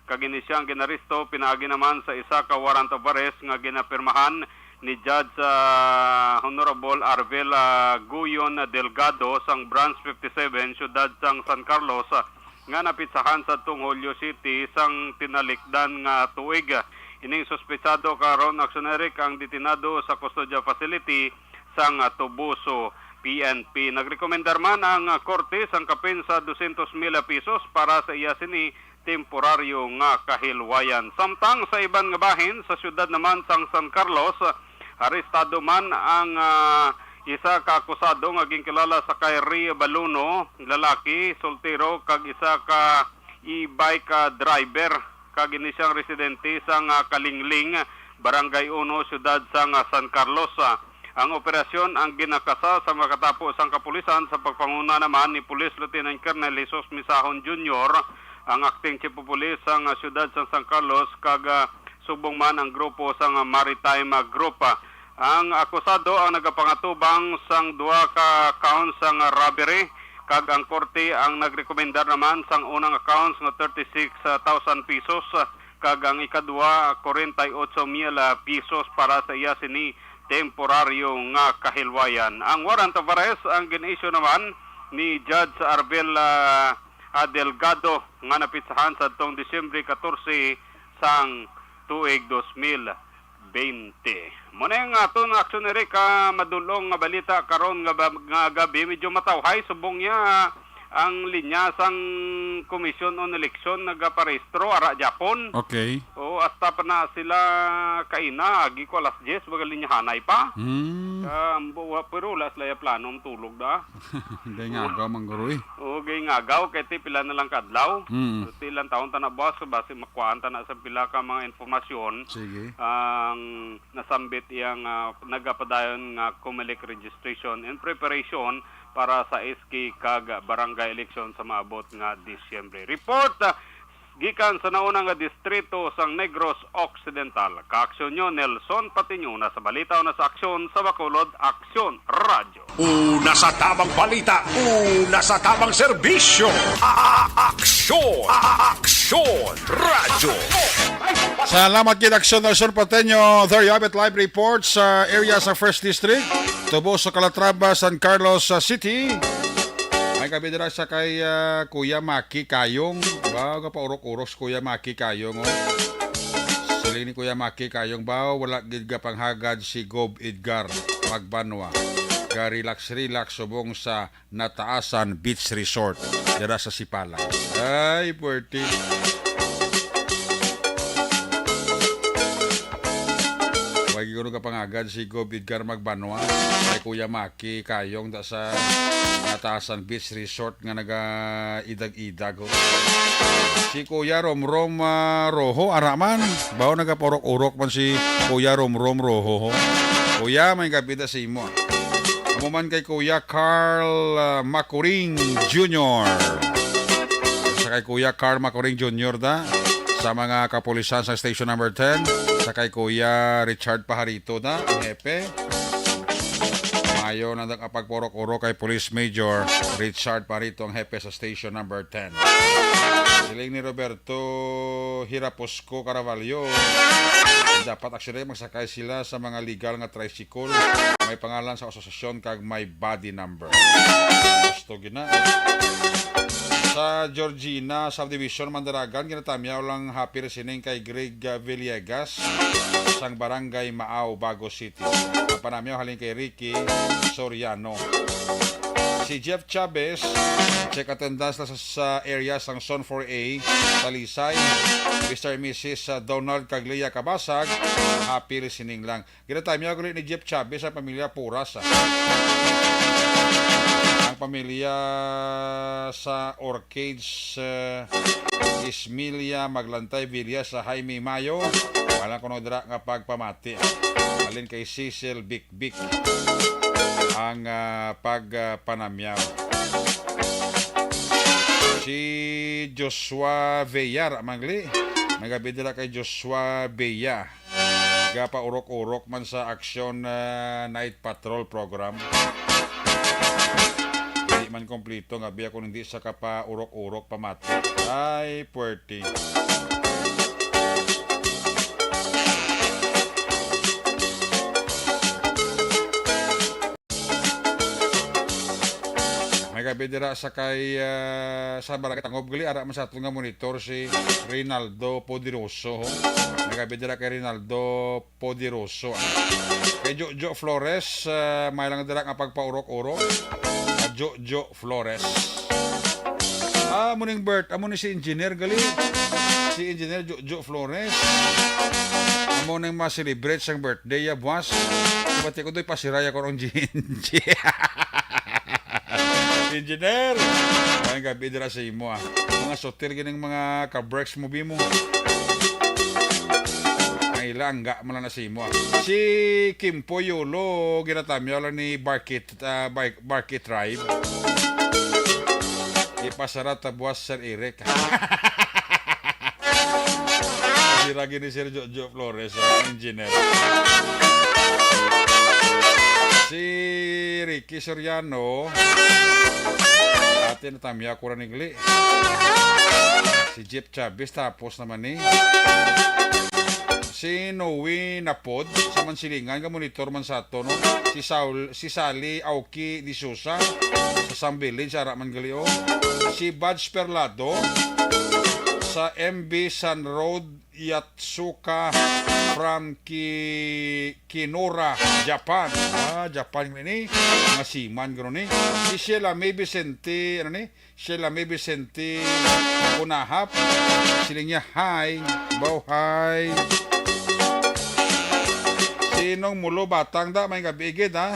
kag ini siya ang ginaresto pinaagi naman sa isa ka warrant of arrest nga ginapirmahan ni Judge, ah, Honorable Arvel, ah, Guyon Delgado sang Branch fifty-seven, Siyudad sang San Carlos, ah, nga napitsahan sa tong Hulyo siete sang tinalikdan nga tuig. Ining suspetsado karon, Aksyon Eric, ang detenado sa custodial facility sang, ah, Toboso P N P. Nagrekomendar man ang, ah, korte sang kapin sa dosyentos mil pesos para sa iya sini temporaryo nga kahilwayan. Samtang sa iban nga bahin sa siyudad naman sang San Carlos, arestado man ang, ah, isa ka akusado nga ginkilala sa kay Ray Baluno, lalaki, soltero, kag isa ka e-bike, ah, driver, kag ini siyang residente sang, ah, Kalingling, Barangay Uno, Siyudad sang, ah, San Carlos. Ah, ang operasyon ang ginakasa sa makatapo sang kapulisan sa pagpanguna naman ni Police Lieutenant Colonel Jesus Misahon Junior, ang acting chief of police sang, ah, siyudad sang San Carlos, kag, ah, subong man ang grupo sang, ah, Maritime, ah, Group. Ah, ang akusado ang nagapangatubang sang duha ka counts sang, ah, robbery, kag ang korte ang nagrekomendar naman sang unang accounts nga thirty-six thousand pesos, ah, kag ang ikadua, forty-eight mil, ah, pesos para sa iya sini temporaryo nga kahilwayan. Ang warrant of arrest ang gin-issue naman ni Judge Arvel, ah, ah, Delgado nga napitsahan sa tong Disyembre catorce sang tuig dos mil bente. Mo na yung aton Aksyon Eric, ah, madulong nga balita karon nga, ba- nga gabi. Medyo matawhay subong niya ang linya sang Commission on Election nagaparehistro ara Japon. Okay. O, hasta pa na sila kaina, agi ko alas diyes, baga linyahanay pa. Hmm. Ah, ambo, wa- pero wala sila ya plano, tulog na. Hindi nga agaw, Mang Guroy. O, gay nga agaw, kay ti pila na lang kadlaw. Hmm. Ti ilang taon ta na, boss, basi makuhaan ta na sa pila ka mga informasyon. Sige. Ang nasambit iyang, ah, nagapadayon nga Comelec registration in preparation para sa S K kag barangay election sa maabot nga Disyembre. Report, ah, gikan sa nauna nga distrito sang Negros Occidental. Kaaksyon nyo, Nelson Patiño, na sa balita o na sa aksyon sa Bacolod, Aksyon Radyo. Una sa tamang balita, una sa tamang serbisyo. A-, a-, aksyon, a-, a-, aksyon, radyo. Salamat kid Aksyon Nelson Pateño. There you have it, live report sa area sa First District, Toboso, Calatrava, San Carlos, uh, City. May gabi dira sa kay, uh, Kuya Maki Kayong. Ba, gapaurok-urok si Kuya Maki Kayong, oh. Siling ni Kuya Maki Kayong, ba, wala gid gapanghagad si Gob Edgar Magbanwa. Ga relax-relax subong sa Nataasan Beach Resort dira sa Sipalag. Ay, puwerte. Way guro ka pangagad si Gob Edgar Magbanwa kay Kuya Maki Kayong da sa Nataasan Beach Resort nga nagaidag-idag, oh. Si Kuya Romrom, ah, Rojo, ara man. Bawo nagapaurok-urok man si Kuya Romrom Rojo, ho. Kuya, may gabi da sa imo, ah. Amo man kay Kuya Carl, ah, Macuring Junior. Sa kay Kuya Carl Macuring Junior da, sa mga kapulisan sa Station Number Ten, sa kay Kuya Richard Pajarito da, ang hepe. Mayo na ang pagpurok-urok kay Police Major Richard Pajarito, ang hepe sa Station Number Ten. Siling ni Roberto Hirapos ko Caraballo. Dapat actually magsakay sila sa mga legal nga tricycle. May pangalan sa asosasyon kag may body number. Gusto gina. Sa Georgina Subdivision, Mandaragan, ginatamyaw lang happy listening kay Greg, uh, Villegas sang Barangay Maaw, Bago City. Ang panamyaw halin kay Ricky Soriano. Si Jeff Chavez, check attendance lang sa, sa area sang Zone four A, Talisay. Mister and Missus, uh, Donald kag Leah Kabasag, happy listening lang. Ginatamyaw gali ni Jeff Chavez ang pamilya Puras, ah. Ang pamilya sa Orchids, uh, Ismilia Maglantay Villa sa Jaime Mayo. Wala kuno dira nga pagpamati. Halin kay Cecil Bikbik ang, ah, pag, ah, panamyaw. Si Joshua Vea, ra man gali. May gabi dira kay Joshua Vea. Gapaurok-urok man sa Aksyon, ah, Night Patrol Program. Di man kompleto nga biya kung hindi sa kapaurok-urok pamati. Ay, puwerte. May gabi dira sa kay, ah, sa Barangay Tangob gali, ara man sa aton nga monitor si Rinaldo Poderoso. May gabi dira kay Rinaldo Poderoso. Kay Jojo Flores, ah, may lang dira nga pagpaurok-urok. Ah, Jojo Flores. Ah, amo ning birth, amo ni si Engineer gali. Si Engineer Jojo Flores. Amo nang ma-celebrate sang birthday ya, buwas. Bati ko do'y pasiray ako ng G N G. Engineer, ang gabi dira sa imo, ah. Mga sutil gining mga ka-breaks mo, bimo. Ang ila, angga man lang na sa imo, ah. Si Kimpo Yolo, ginatamyaw lang ni Barkit, ah, Bar-, Barkit Tribe. Ipasara ta buwas, Sir Eric. Sira gini, Sir Jojo Flores, ang engineer. Si Ricky Soriano, ate, natamyaw ko ra nigli. Si Jeff Chavez, tapos naman ni. Si Noe Napod, sa Mansilingan, nga monitor man sa ato, no? Si Saul, si Sally Aoki de Sousa, sa Sambilin, sa ara man gali, oh. Si Buds Perlado, sa M B San Road, Yatsuka, from Ki-, Kinora, Japan. Ah, Japan ni. Mga seaman, gano ni. Si Sheila May Vicente, ano ni? Sheila May Vicente Kunahap. Siling niya, "Hi, baw, hi." Si Nong Mulo Batang da, may gabi gid, ha?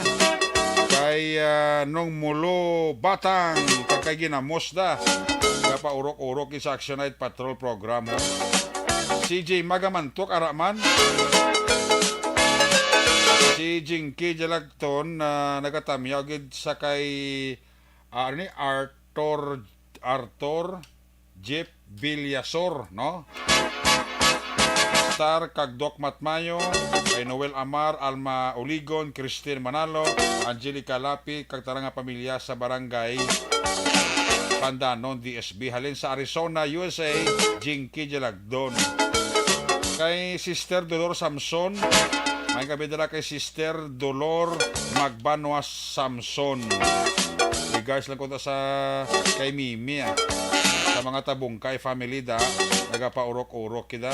Kay, ah, Nong Mulo Batang, kag kay Ginamos da. Kapaurok-urok sa Action Night Patrol Program, ho. Si J Magamantok, ara man. Si Jinky Jalagton, na nagatamyaw gid sa kay, ah, ano ni, Arthur, Arthur Jeep Villasor, no? Star kag Doc Matmayo, kay Noel Amar, Alma Uligon, Christine Manalo, Angelica Lapi, kag tanan nga pamilya sa Barangay Pandanon, D S B. Halin sa Arizona, U S A, Jinky Jalagdon. Kay Sister Dolor Samson, may gabi dala kay Sister Dolor Magbanwa Samson. Regards lang ko ta sa kay Mimi, ah. Sa mga Tabungkay family da, nagapaurok-urok kita.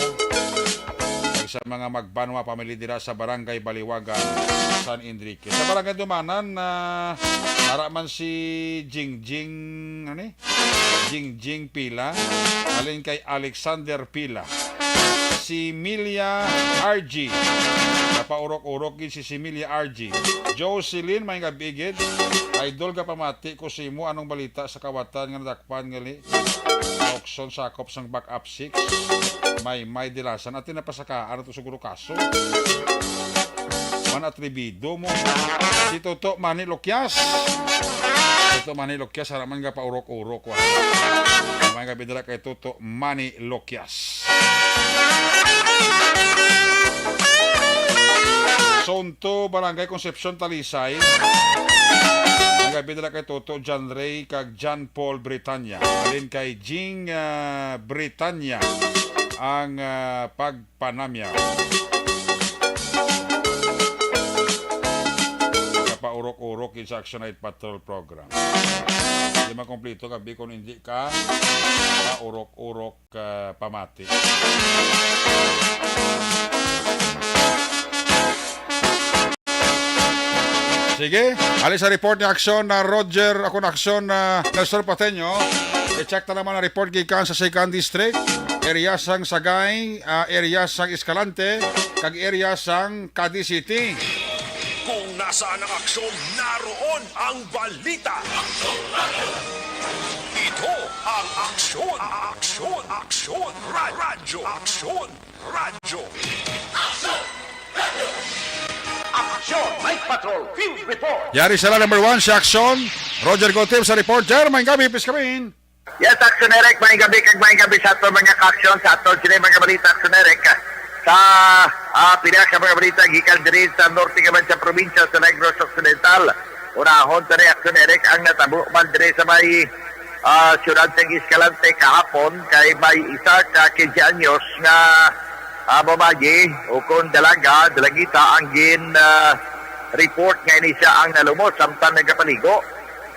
Kag sa mga Magbanwa family dira sa Barangay Baliwagan, San Enrique. Sa Barangay Dumanan, ah, ara man si Jingjing, ano ni? Jingjing Pila, halin kay Alexander Pila. Si Milia R G. Napaurok-urok gid si, si Milia R G. Jocelyn, may gabi gid. Idol, ka pamati ko sa imo, anong balita sa kawatan nga nadakpan ngali? Aukson sakop sang backup six. May, may dilasan. Ati na pasakaan ato siguro kaso. Man, atrebido mo. Si Toto Manny Lokias. Toto Manny Lokias, haraman nga paurok-urok, wa. May gabi dala kay Toto Manny Lokias. Sonto, Barangay Concepcion, Talisay. May gabi dala kay Toto John Ray kag John Paul Britanya. Alin kay Jing, ah, Britanya ang, ah, pag panamya. Kapaurok-urok gid sa Action Night Patrol Program. Di makompleto ka, bi, kung hindi ka paurok-urok ka pamati. Sige, ali sa report ni Aksyon na Roger, ako na Aksyon na Nelson Pateño. I-check ta naman ang report gikan sa Second District, area sang Sagay, ah, area sang Escalante, kag area sang Cadiz City. Kung nasaan ang aksyon, naroon ang balita. Ito ang Aksyon, Aksyon, Aksyon, Ra-, Radyo, Aksyon, Radyo. Aksyon, Night Patrol Field Report. Yari sila number one, si Aksyon. Roger Gotim sa report. Jer, may gabi, please come in. Yes, Action Eric, may gabi kag may gabi sa aton mga ka-action, sa aton sini mga balita, Action Eric. Sa ah, pila ka mga balita gikan diri sa norte nga man sa probinsya sa Negros Occidental. Unahon ta ni Action Eric ang natabo man diri sa may ah, siyudad sang Escalante kahapon kay may isa ka quince anyos nga ah, babayi o kon dalaga, dalagita ang gin ah, report nga ini siya ang nalumos samtang nagapaligo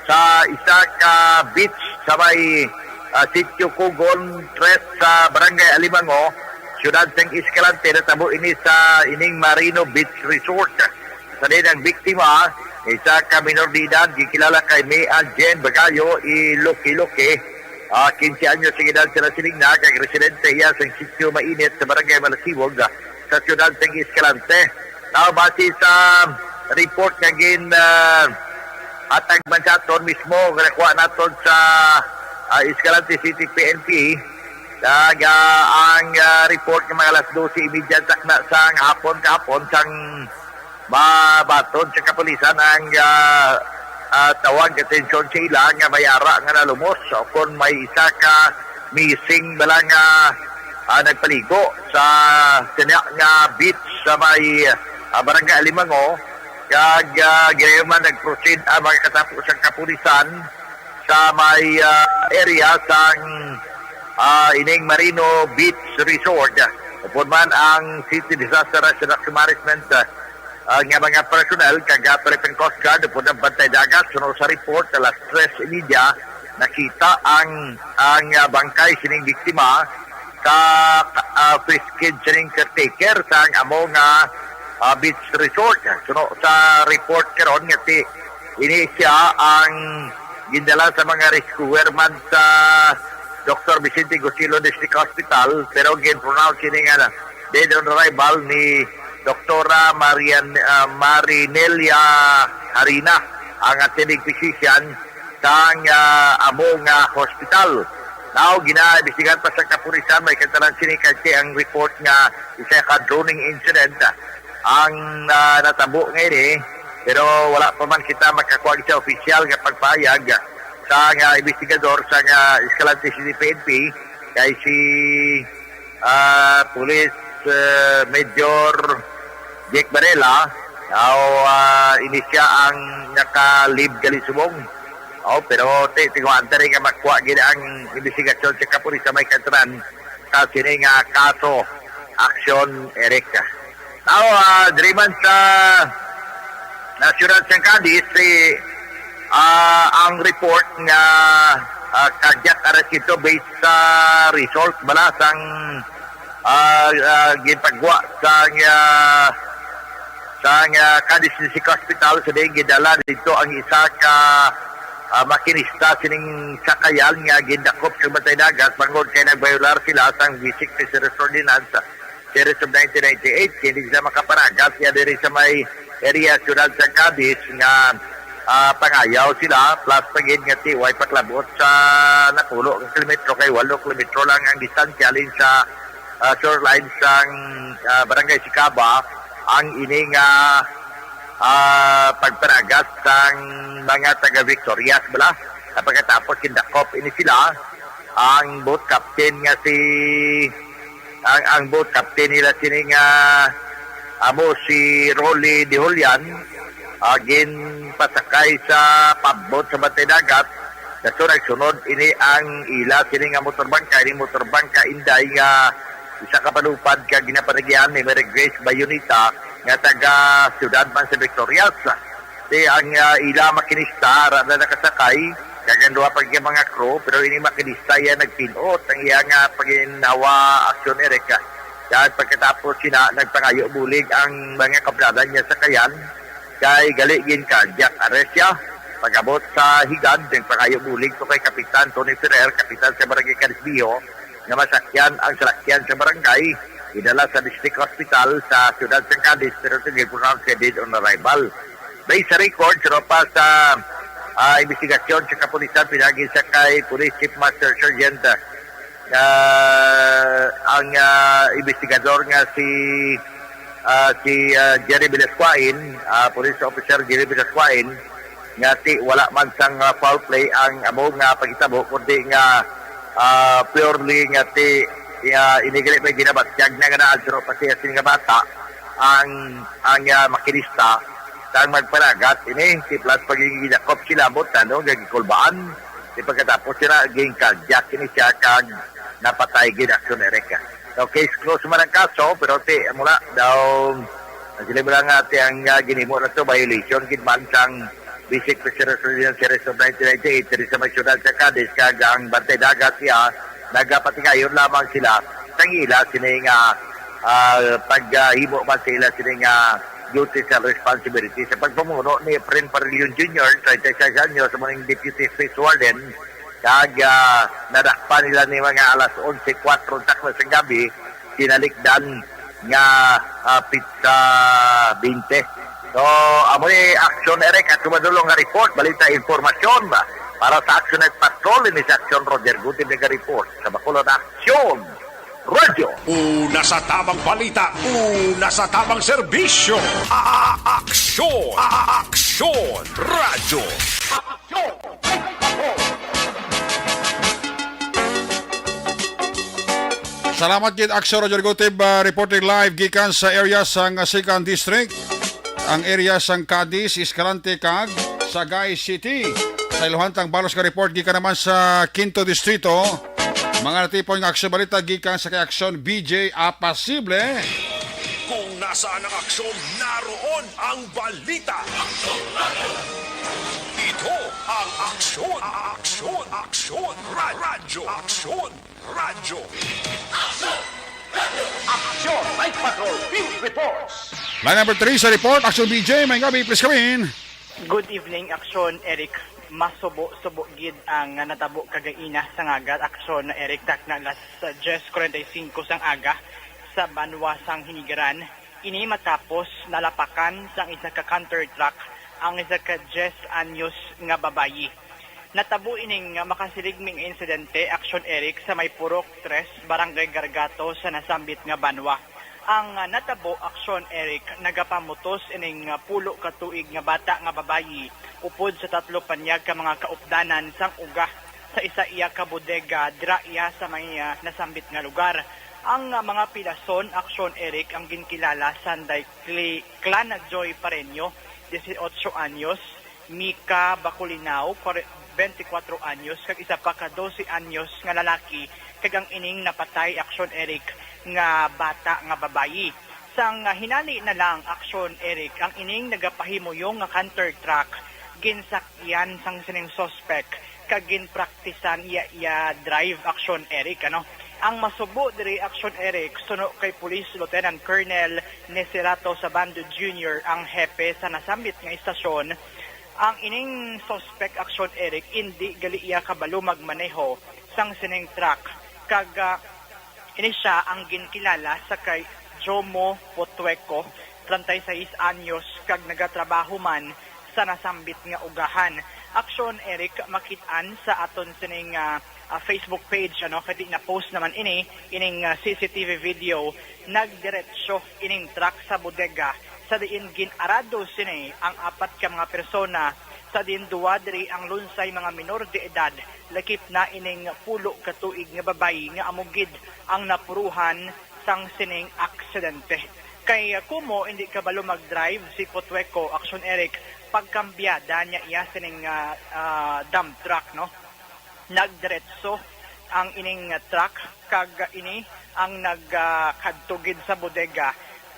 sa isa ka beach sa may ah, Sitio Kugon, Tres sa Barangay Alimango, siyudad sang Escalante. Natabo ini sa ining Marino Beach Resort. Sa din ang biktima, isa ka minor de edad, gikilala kay Mia Jane Bagayo Ilokiloki. Ah, quince anyos ang edad sila siling na, kag residente iya sa sitio Mainit sa Barangay Malasiwag, ah, sa siyudad sang Escalante. Now, base sa report nga gin ah, hatag man sa aton mismo, nakuha naton sa ah, Escalante City P N P, kag ah, ang ah, report nga mga alas dose y media takna sang hapon kahapon sang mabaton sa kapulisan ang ah, ah, tawag atensyon sa ila nga may ara nga nalumos o kon may isa ka missing bala nga ah, nagpaligo sa sinya nga beach sa may ah, Barangay Alimango, kag ah, ginayon man nag-proceed ang mga katapo sang kapulisan sa may ah, area sang ah, ining Marino Beach Resort. Upod man ang City Disaster Response Management ah, ah, nga mga personnel kag ah, Philippine Coast Guard upod ang Bantay Dagat, suno sa report, alas tres y media, nakita ang ang ah, bangkay sining biktima sa ah, Fish Kid sining caretaker sang amo nga ah, beach resort. Suno sa report karon nga ti ini siya ang gindala sa mga rescuer man sa Doktor Vicente Gusilo District Hospital, pero gin-pronounce ini nga dead on arrival ni Doktora Marian, ah, Marinelia Harina, ang attending physician sang ah, amo nga hospital. Now, ginaimbestigahan pa sa kapulisan, may kantanan sini kay ang report nga isa ka drowning incident ang ah, natabo nga ini, pero wala pa man kita makakuha sa opisyal nga pagpahayag sa nga investigador sa nga Escalante City P N P, kay si ah, Police ah, Major Jake Varela, aw ah, ini siya ang naka-leave gali subong. Oh, pero ti tingwa antay nga makuha gid ang investigasyon sa kapulisan may kantanan sa sini nga kaso, Action Eric. Now, ah, diri man sa na siyudad sang Cadiz, si ah, ang report nga ah, cardiac arrest ito based sa result bala sang ah, ah, gipagwa sang ah, sang ah, Cadiz District Hospital sa diin gidala dito ang isa ka ah, makinista sining sakayan nga gindakop sa Bantay Dagat bangod kay nagbayolar sila sang Basic Fisheries Ordinance Series of nineteen ninety-eight, hindi sila makapanagat niya diri sa may area siyudad sa Cadiz nga ah, pangayaw sila, plus pa gid nga ti way paklabot sa napulo ka kilometro, kay walo kilometro lang ang distansya halin sa ah, shoreline sang ah, Barangay Sicaba ang ini nga ah, pagpanagat sang mga taga Victorias bala. Sa pagkatapos kindakop ini sila, ang boat captain nga si ang, ang boat captain nila sini nga amo si Rolly De Julian, ah, ginpasakay sa pambot sa Bantay Dagat. Kaso nagsunod ini ang ila sini nga motorbangka, ini motorbangka Inday nga isa ka palupad ka ginapanagihan ni Mary Grace Bayonita nga taga siyudad man sa Victorias. Di ang ah, ila makinista, ara na nakasakay, kag ang duha pa ka mga crew, pero ini makinista iya nagpinot ang iya nga paginhawa aksyon, Eric. Kag pagkatapos sina, nagpangayo bulig ang mga kabradan niya sa kayan, kay gali gin cardiac arrest siya. Pag-abot sa higad, nagpangayo bulig to kay Kapitan Tony Ferrer, kapitan sa Barangay Cadiz Viejo, nga masakyan ang salakyan sa barangay, idala sa District Hospital sa siyudad sang Cadiz, pero ito gin-pronounce nga dead on arrival. Based sa record, sa pa sa ah, investigasyon sa kapulisan, pinagi sa kay Police Chief Master Sergeant ah, ang ah, investigador nga si ah, si ah, Jerry Velasquain, ah, Police Officer Jerry Velasquain, nga ti wala man sang, ah, foul play ang amo nga paghitabo, kundi nga, ah, purely nga ti, ah, ini gali may ginabatyag na nga naadto pa siya sini nga bata ang, ang, ah, makinista sang magpanagat ini ti plus pagigidakop sila mo tano nga gikulbaan. Di pagkatapos sila gin-cardiac ini siya kag napatay gid, Action Eric. So, case closed man ang kaso, pero ti, amo na, daw, ang sila lang nga, ti, ang, ah, ginimo na to, violation gid man sang Basic Fisheries Ordinance Series of nineteen ninety-eight, diri sa may siyudad sa Cadiz, kag ang Bantay Dagat, siya, nagapatigayon lamang sila sang ila sini nga, ah, paghimo man sa ila sini nga duties and responsibility sa pagpamuno ni Efren Parilion Junior, treinta y seis anyos, sa muning Deputy Space Warden, kag, ah, nadakpan nila ni mga alas onse kuwatro takna sa gabi, tinalikdan nga, ah, pitsa bente. So, amo ni Action Eric at sumadulong nga report, balita, impormasyon ba? Para sa Action Night Patrol, ini si Action Roger Gutib nga report sa Bacolod Action Radio. Una sa tamang balita, una sa tamang serbisyo. A-, a-, aksyon, a-, a-, aksyon, radyo. Salamat gid, Action Roger Gutib, ah, reporting live gikan sa area sang, ah, Second District, ang area sang Cadiz, Escalante, kag Sagay City. Sa iluhantang balos nga report gikan naman sa Quinto Distrito, mga natipon nga aksyon balita gikan sa kay Action B J Apasible. Kung nasaan ang aksyon, naroon ang balita. Ito ang Aksyon, Aksyon, Aksyon, Ra-, Radyo Aksyon, Radyo. Aksyon! Night Patrol Field Reports! Line number three sa report, Action B J, may gabi, please come in. Good evening, Aksyon Eric. Masubo-subo gid ang natabo kagaina sa ngagat, Aksyon Eric, takna alas diyes kuwarenta y singko sang aga sa banwa sang Hinigaran. Ini matapos nalapakan sang isa ka canter truck ang isa ka diyes anyos nga babayi. Natabo ining makasiligming insidente, Aksyon Eric, sa may Purok Tres, Barangay Gargato, sa nasambit nga banwa. Ang, ah, natabo, Aksyon Eric, nagapamutos ining, ah, pulo ka tuig nga bata nga babayi upod sa tatlo panyag ka mga kaupdanan sang uga sa isa iya ka bodega dira iya sa may, ah, nasambit nga lugar. Ang, ah, mga pilason, Aksyon Eric, ang ginkilala sanday Cli-, Clan Joy Pareño, dieciocho anyos, Mika Baculinao, kware-, twenty-four anyos, kag isa pa ka dose anyos nga lalaki, kag ang ining napatay, Aksyon Eric, nga bata nga babayi. Sang, ah, hinali na lang, Aksyon Eric, ang ining nagapahimuyong nga canter truck, ginsakyan sang sining suspek kag ginpraktisan iya, iya drive, Aksyon Eric, ano. Ang masubo diri, Aksyon Eric, suno kay Police Lieutenant Colonel Neserato Sabando Junior, ang hepe sa nasambit nga istasyon, ang ining suspek, Aksyon Eric, indi gali iya kabalo magmaneho sang sining truck, kag, ah, ini sia ang ginkilala sa kay Jomo Potueco, treinta y seis anyos, kag nagatrabaho man sa nasambit nga ugahan. Aksyon, Eric, makit-an sa aton sining, ah, ah, Facebook page, ano, kay di na-post naman ini, ining, ah, C C T V video, nagdiretso ining truck sa bodega, sa diin gin-arado sini ang apat ka mga persona, sa diin duwa diri ang lunsay mga minor de edad, lakip na ining pulo ka tuig nga babayi nga amo gid ang napuruhan sang sining aksidente. Kay, ah, kumo hindi kabalo mag-drive si Potueco, Aksyon Eric, pagkambyada niya iya sining, ah, ah, dump truck, no? Nagdiretso ang ining, ah, truck, kag ini ang nag, ah, kadto gid sa bodega,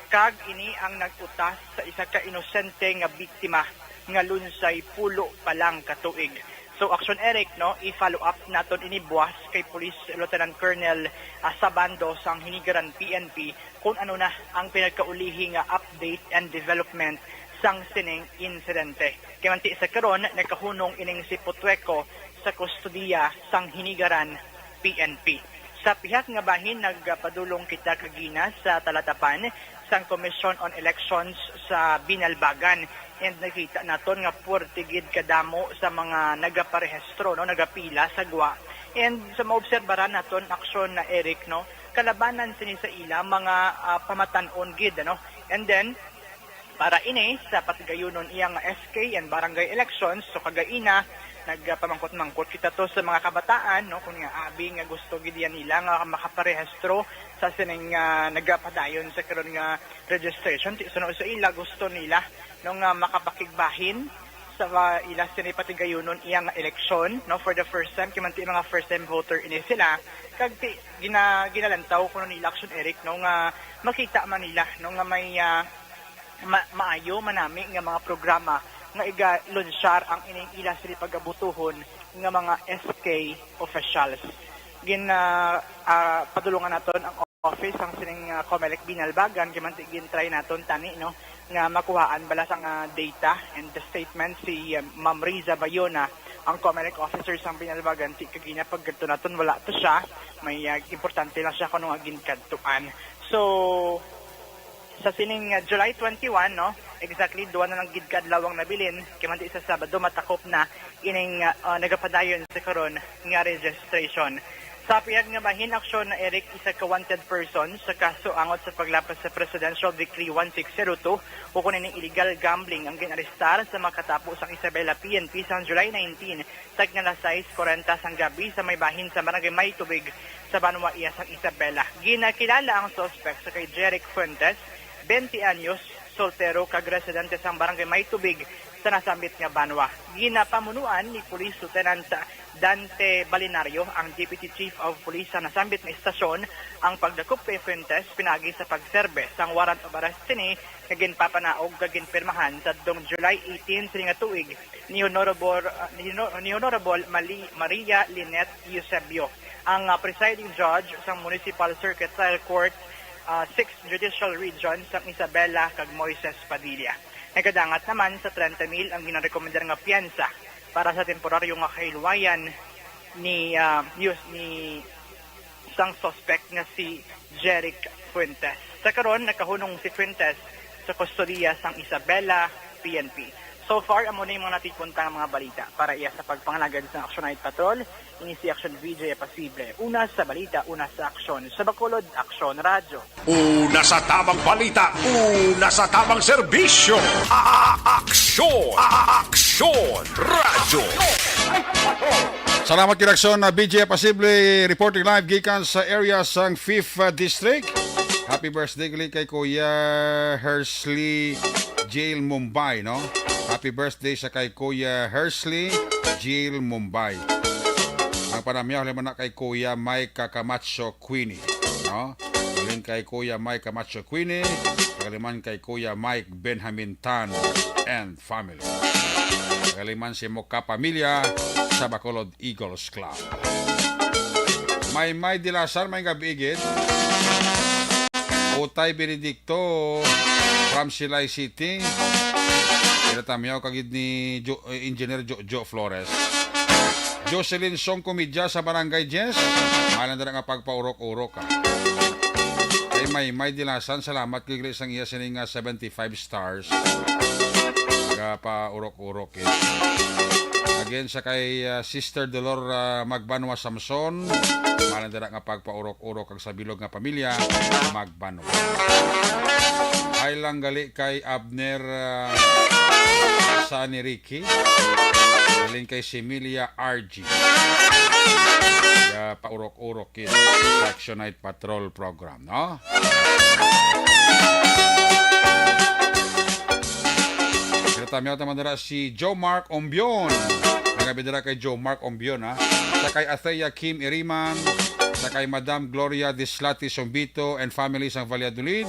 kag ini ang nag-utas sa isa ka inosente nga biktima nga lunsay pulo pa lang ka tuig. So, Aksyon Eric, no, i-follow up naton ini buwas kay Police Lieutenant Colonel, ah, Sabando sang Hinigaran P N P kung ano na ang pinagkaulihi nga update and development sang sining insidente. Kay manti sa karon, nakahunong ining si Potueco sa kustodiya sang Hinigaran P N P. Sa pihak nga bahin, nagpadulong kita kagina sa talatapan sang Commission on Elections sa Binalbagan. And nakita naton nga puwerte gid kadamo sa mga nagaparehistro, no, nagapila sa gwa. And sa maobserbaran naton, Aksyon, Eric, no, kalabanan sini sa ila mga, ah, pamatan-on gid, ano. And then, Para ini sa patigayunon iya nga S K and barangay elections, so kagaina nagpamangkot-mangkot kita to sa mga kabataan, no, kung nga abi nga gusto gid yan nila nga makaparehistro sa sining, ah, nagapadayon sa karon nga registration. Ti-, suno sa ila, gusto nila, no, nga makapakigbahin sa, ah, ila sini patigayunon iya nga eleksyon, no, for the first time, kay man ti mga first time voter ini sila. Kag ti-, gina-, ginalantaw kuno nila, Action Eric, no, nga makita man nila, no, nga may, ah, ma-, maayo manami nga mga programa nga igalunsyar ang ining ila sini pagabutuhon nga mga S K officials. Gin, ah, ah, padulungan naton ang office ang sining, ah, Comelec Binalbagan, kay man ti gin-try naton tani, no, nga makuhaan bala sang, ah, data and the statement si, ah, Ma'am Riza Bayona, ang Comelec officer sang Binalbagan, ti kagina pagkadto naton wala to siya, may, ah, importante lang siya kuno nga ginkadtuan. So, sa sining, ah, July twenty-one, no, exactly duwa na lang gid ka adlaw ang nabilin, kay man ti sa Sabado matakop na ining, ah, ah, nagapadayon sa karon nga registration. Sa pihak nga bahin aksyon na Eric, isa ka wanted person sa kaso angot sa paglapas sa Presidential Decree one six zero two, ukon ining illegal gambling ang gin-arestar sa makatapo sang Isabela P N P sang July nineteen, tag alas sais kuwarenta sang gabi sa may bahin sa Barangay Maytubig sa banwa iya sang Isabela. Ginakilala ang suspek sa kay Jeric Fuentes, twenty anyos, soltero kag residente sang Barangay Maytubig sa nasambit nga banwa. Ginapamunuan ni Police Lieutenant Dante Balinario, ang Deputy Chief of Police sa nasambit nga istasyon, ang pagdakop kay Fuentes pinagi sa pagserbe sang warrant of arrest sini nga ginpapanaog kag ginpirmahan sadtong July eighteen sini nga tuig ni Honorable, ah, ni Honor-, ni Honorable Mali-, Maria Lynette Eusebio, ang, ah, presiding judge sang Municipal Circuit Trial Court, ah, Sixth Judicial Region sang Isabela kag Moises Padilla. Nagadangat naman sa trenta mil ang ginarekomendar nga piyansa para sa temporaryo nga kahilwayan ni, ah, Yus-, ni sang suspek nga si Jeric Fuentes. Sa karon, nakahunong si Fuentes sa kustodiya sang Isabela P N P. So far, amo na yung mga natipon ta nga mga balita para iya sa pagpangalagad sa Action Night Patrol. Ini si Action V J Pasible. Una sa balita, una sa aksyon. Sa Bacolod, Aksyon Radyo. Una sa tamang balita, una sa tamang serbisyo. A-, a-, aksyon, a-, a-, aksyon, radyo. Salamat gid, Aksyon, na B J Pasible, reporting live gikan sa area sang fifth, uh, District. Happy birthday gali kay Kuya Hersley Jail Mumbai, no? Happy birthday sa kay Kuya Hersley Jail Mumbai. Ang panamyaw, halin man na kay Kuya Mike Camacho Queenie, no? Halin kay Kuya Mike Camacho Queenie, halin man kay Kuya Mike Benjamin Tan and family. Halin man si Moka Pamilya sa Bacolod Eagles Club. May, may dilasan, may gabi gid. Utay Benedicto from Silay City. Ginatamyaw kagid ni Jo-, eh, Engineer Jojo Flores. Jocelyn Song Comedya sa Barangay Jess. Malang dira nga pagpaurok-urok, ah. Kay may, may dilasan, salamat kay Grace ang iya sini nga seventy-five stars. Nagapaurok-urok, eh. Again, sa kay, ah, Sister Dolor, ah, Magbanwa Samson. Malang dira nga pagpaurok-urok ang sa bilog nga pamilya, Magbanwa. Ay lang gali kay Abner, ah, sa ni Ricky. Galing kay Similia R G. Ya, paurok-urok kid sa Action Night Patrol program, no? Pero tamyaw naman dira si Joe Mark Ombion. Nagabi dira kay Joe Mark Ombion, ha? Sa kay Athea Kim Iriman, sa kay Madam Gloria Dislati Sombito and family sang Valladolid,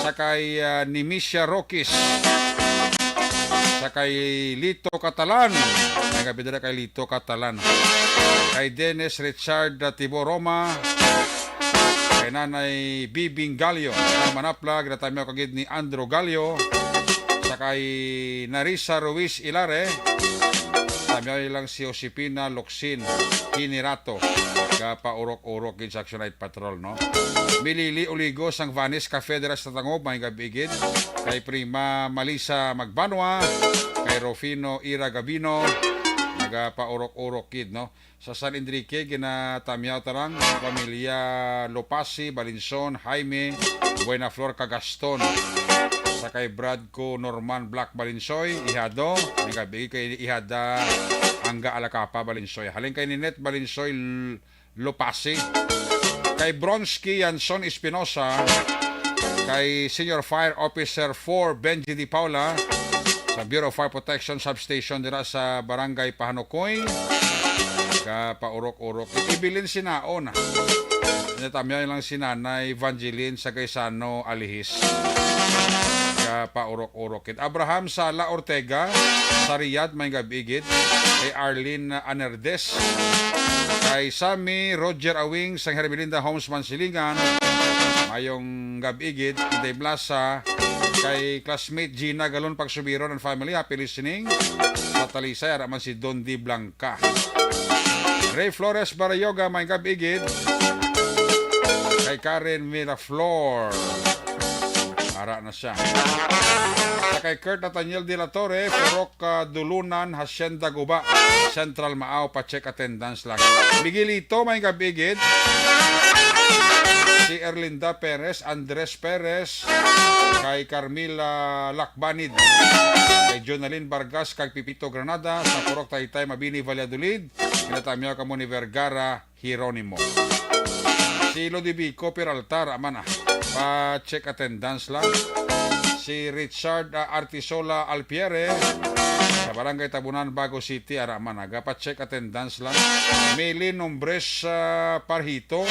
sa kay, ah, Nimisia Roquis, sa kay Lito Catalan. Nagabi dira kay Lito Catalan. Kay Dennis Richard Tibo Roma, kay Nanay Bibing Galio, ang manaplag, ginatamyaw kagid ni Andrew Galio, sa kay Narisa Ruiz Ilare, tamyaw lang si Josepina Locsin Hinirato, ka paurok-urok gid sa Action Night Patrol, no? Milili Uligo sang Vanis Cafe dira sa Tangob, may gabi gid. Kay Prima Malisa Magbanwa, kay Rufino Ira Gabino, nagapaurok-urok gid, no? Sa San Enrique, ginatamyaw tarang pamilya Lopasi, Balinson, Jaime, Buena Flor, kag Gaston. Sa kay Brad ko Norman Black Balinsoy, Ihado, may gabi kay Ihada Angga Alacapa Balinsoy. Halin kay Ninette Balinsoy L-, Lopasi. Kay Bronski Yanson Espinosa, kay Senior Fire Officer four Benji Di Paula, sa Bureau of Fire Protection Substation dira sa Barangay Pahanukoy, kapaurok-urok. Ibilin si Naon. Natamyaw lang si Nanay Evangeline sa Gaisano, Alihis. Kapaurok-urok. Kit Abraham Sala Ortega, sa Riyadh, may gabi gid. Kay Arlene Anerdes. Kay Sammy Roger Awing, sang Hermelinda Homes, Mansilingan. Mayong gabi gid. Inday Blasa, kay classmate Gina Galon Pagsubiron and family, happy listening. Sa Talisay, ara man si Don D Blanca. Ray Flores Barayoga, may gabi gid. Kay Karen Miraflor. Ara na siya. Sa kay Kurt Nathaniel de la Torre, Purok, ah, Dulunan, Hacienda Guba, Central Maao, pa-check attendance lang. Miguelito, may gabi gid. Si Erlinda Perez, Andres Perez, kay Carmila Lacbanid, kay Jonalyn Vargas, kag Pipito Granada, sa Purok Taytay, Mabini, Valladolid. Ginatamyaw kamo ni Vergara Jeronimo. Si Ludovico Peralta, ra man, ah. Pa-check attendance lang. Si Richard, ah, Artisola Alpiere, sa Barangay Tabunan, Bago City, ara man, ah. Gapa-check attendance lang. Mili Nombres, ah, Parhito.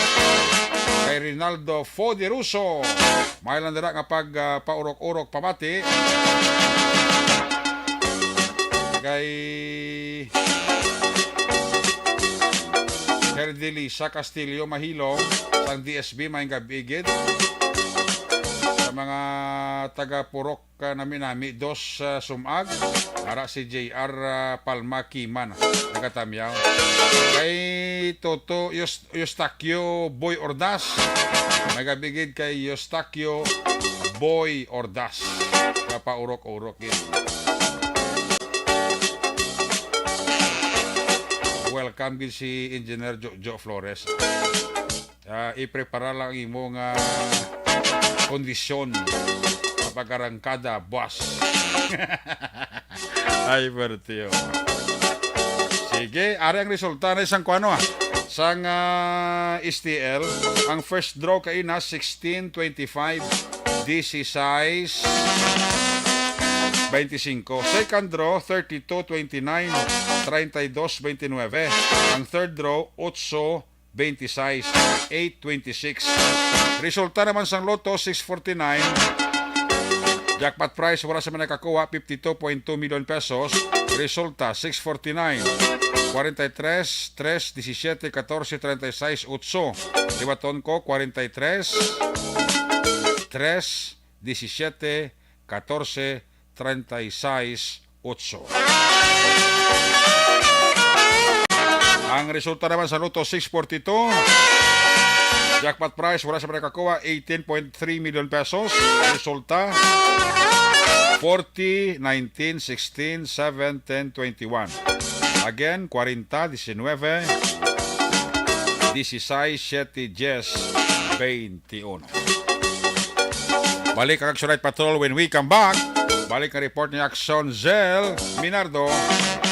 Kay Rinaldo Foderoso. May lang dira nga pag, ah, paurok-urok pamati. Kay Herdelisa Castillo Mahilong, sang D S B, may gabi gid. Sa mga taga Purok, ah, nami-nami, dos, ah, Sumag, ara si J R, ah, Palma Kiman, nagatamyaw. Kay Toto Yus-, Eustaquio Boy Ordaz, may gabi gid kay Eustaquio Boy Ordaz. Kapaurok-urok gid. Welcome gid si Engineer Jo-, Jo Flores. Ah, iprepara lang ang imo nga kondisyon sa pag-arangkada, boss. Ay, pertiyo. Sige, ari ang resulta na isang kuano, ah. Sang, ah, S T L, ang first draw kaina, sixteen twenty-five, dieciséis veinticinco. Second draw, thirty-two twenty-nine, treinta y dos veintinueve. Ang third draw, ocho veintiséis, eight twenty-six. Resulta naman sang Lotto, six forty-nine. Jackpot prize, wala sa man nakakuha, fifty-two point two million pesos. Resulta, six forty-nine, forty-three, tres, diecisiete, catorce, treinta y seis, ocho. Liwaton ko, forty-three, tres, diecisiete, catorce, treinta y seis, ocho. Ang resulta naman sa Lotto six forty-two, jackpot prize, wala sa man nakakuha, eighteen point three million pesos. Resulta, forty, nineteen, sixteen, seven, ten, twenty-one. Again, forty, diecinueve, dieciséis, siete, diez, veinte. Balik ang Action Night Patrol when we come back. Balik ang report ni Action Zell Minardo.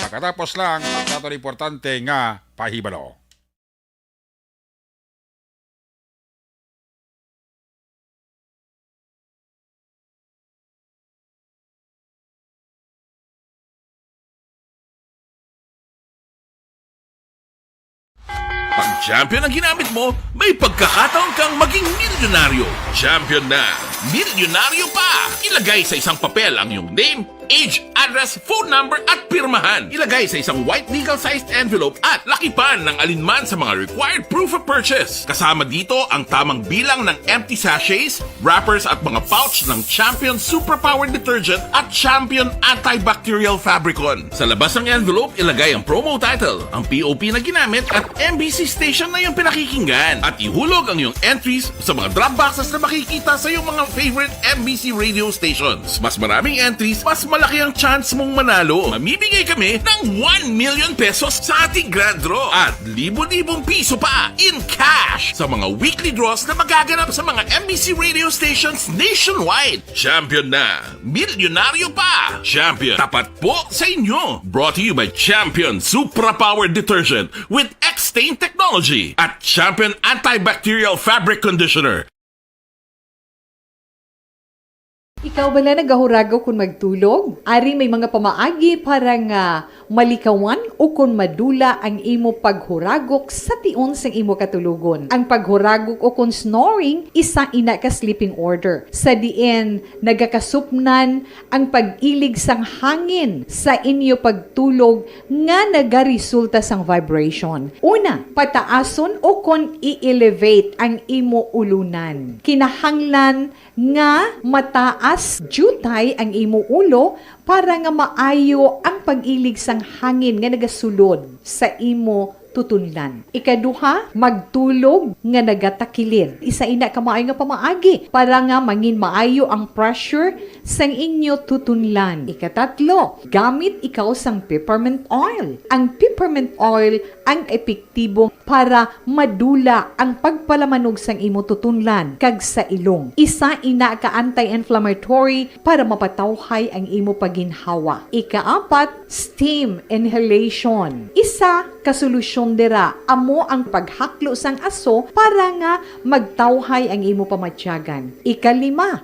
Pagkatapos lang, sa aton importante nga pahibalo. Pag Champion ang ginamit mo, may pagkakataon kang maging milyonaryo. Champion na, milyonaryo pa! Ilagay sa isang papel ang iyong name, age, address, phone number, at pirmahan. Ilagay sa isang white legal-sized envelope at lakipan ng alinman sa mga required proof of purchase. Kasama dito ang tamang bilang ng empty sachets, wrappers, at mga pouch ng Champion Superpower Detergent at Champion Antibacterial Fabricon. Sa labas ng envelope, ilagay ang promo title, ang P O P na ginamit, at M B C station na iyong pinakikinggan. At ihulog ang iyong entries sa mga drop boxes na makikita sa iyong mga favorite M B C radio stations. Mas maraming entries, mas Laki ang chance mong manalo. Mamimigay kami ng one million pesos sa ating grand draw at libo-libong piso pa in cash sa mga weekly draws na magaganap sa mga M B C radio stations nationwide. Champion na! Milyonaryo pa! Champion, tapat po sa inyo! Brought to you by Champion Supra Power Detergent with X-Stain Technology at Champion Antibacterial Fabric Conditioner. Ikaw bala nagahuragok kon magtulog? Ari may mga pamaagi para nga malikawan ukon madula ang imo paghuragok sa tion sang imo katulogon. Ang paghuragok ukon snoring isa ina ka sleeping order, sa diin nagakasupnan ang pag-ilig sang hangin sa inyo pagtulog nga nagaresulta sang vibration. Una, pataason ukon i-elevate ang imo ulunan. Kinahanglan nga mataas diutay ang imo ulo para nga maayo ang pag-ilig sang hangin nga nagasulod sa imo tutunlan. Ikaduha, magtulog nga nagatakilid. Isa ina ka maayo nga pamaagi para nga mangin maayo ang pressure sang inyo tutunlan. Ikatatlo, gamit ikaw sang peppermint oil. Ang peppermint oil ang epektibo para madula ang pagpalamanog sang imo tutunlan kag sa ilong. Isa ina ka anti-inflammatory para mapatawhay ang imo paginhawa. Ikaapat, steam inhalation. Isa ka solusyon dira amo ang paghaklo sang aso para nga magtawhay ang imo pamatyagan. Ikalima,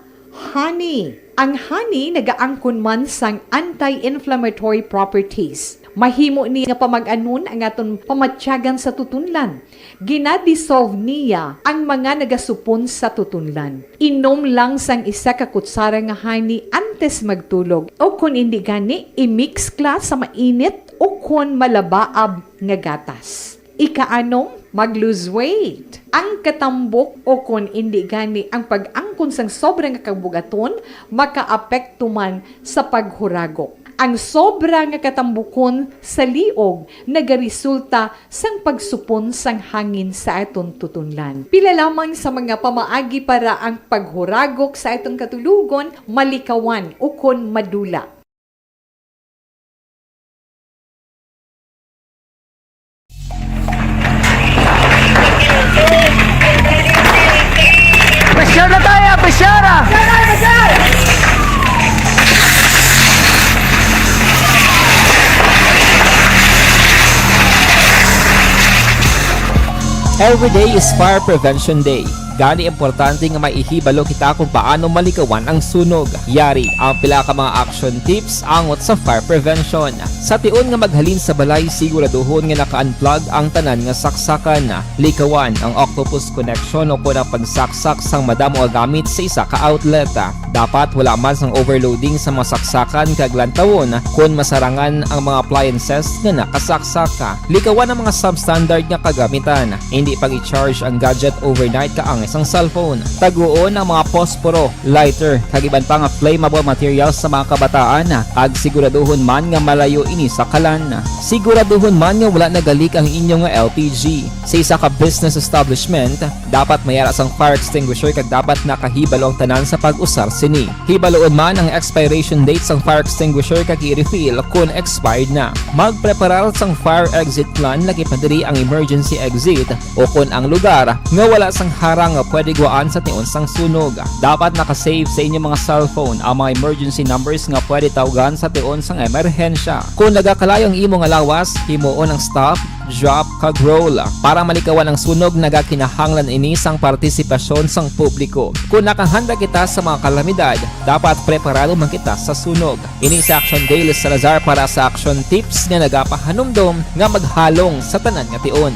honey. Ang honey nagaangkon man sang anti-inflammatory properties. Mahimo ni nga pamag-anon ang aton pamatyagan sa tutunlan. Gina-dissolve niya ang mga nagasupon sa tutunlan. Inom lang sang isa ka kutsara nga honey antes magtulog, o kon indi gani, i-mix kla sa mainit o kon malabaab nga gatas. Ikaanom, mag-lose weight. Ang katambok o kon indi gani ang pag-angkon sang sobra nga kabugaton makaapekto man sa paghuragok. Ang sobra nga katambukon sa liog nagaresulta sang pagsupon sang hangin sa aton tutunlan. Pila lamang sa mga pamaagi para ang paghuragok sa aton katulogon malikawan ukon madula. Pressure na tayo! Pressure! Every day is Fire Prevention Day. Gani, importante nga maihibalo kita kung paano malikawan ang sunog. Yari ang pila ka mga action tips angot sa fire prevention. Sa tion nga maghalin sa balay, siguraduhon nga naka-unplug ang tanan nga saksakan. Likawan ang octopus connection o kon ang pagsaksak sang madamo nga gamit sa isa ka outlet. Dapat wala man sang overloading sa mga saksakan kag lantawon kon masarangan ang mga appliances nga nakasaksak. Likawan ang mga substandard nga kagamitan. Indi pag-i-charge ang gadget overnight kaangay sang cellphone. Taguon ang mga posporo, lighter, kag iban pa nga flammable materials sa mga kabataan, kag siguraduhon man nga malayo ini sa kalan. Siguraduhon man nga wala nagalik ang inyo nga L P G. Sa isa ka business establishment, dapat may ara sang fire extinguisher kag dapat nakahibalo ang tanan sa pag-usar sini. Hibaluon man ang expiration date sang fire extinguisher kag i-refill kon expired na. Magpreparar sang fire exit plan, lakip na diri ang emergency exit o kon ang lugar nga wala sang harang nga pwede guwaan sa tion sang sunog. Dapat naka-save sa inyo mga cellphone ang mga emergency numbers nga pwede tawgan sa tion sang emerhensya. Kon nagakalayo ang imo nga lawas, himuon ang stop, drop, kag roll. Para malikawan ang sunog, nagakinahanglan ini sang partisipasyon sang publiko. Kon nakahanda kita sa mga kalamidad, dapat preparado man kita sa sunog. Ini si Action Dale Salazar para sa Action Tips nga nagapahanumdom nga maghalong sa tanan nga tion.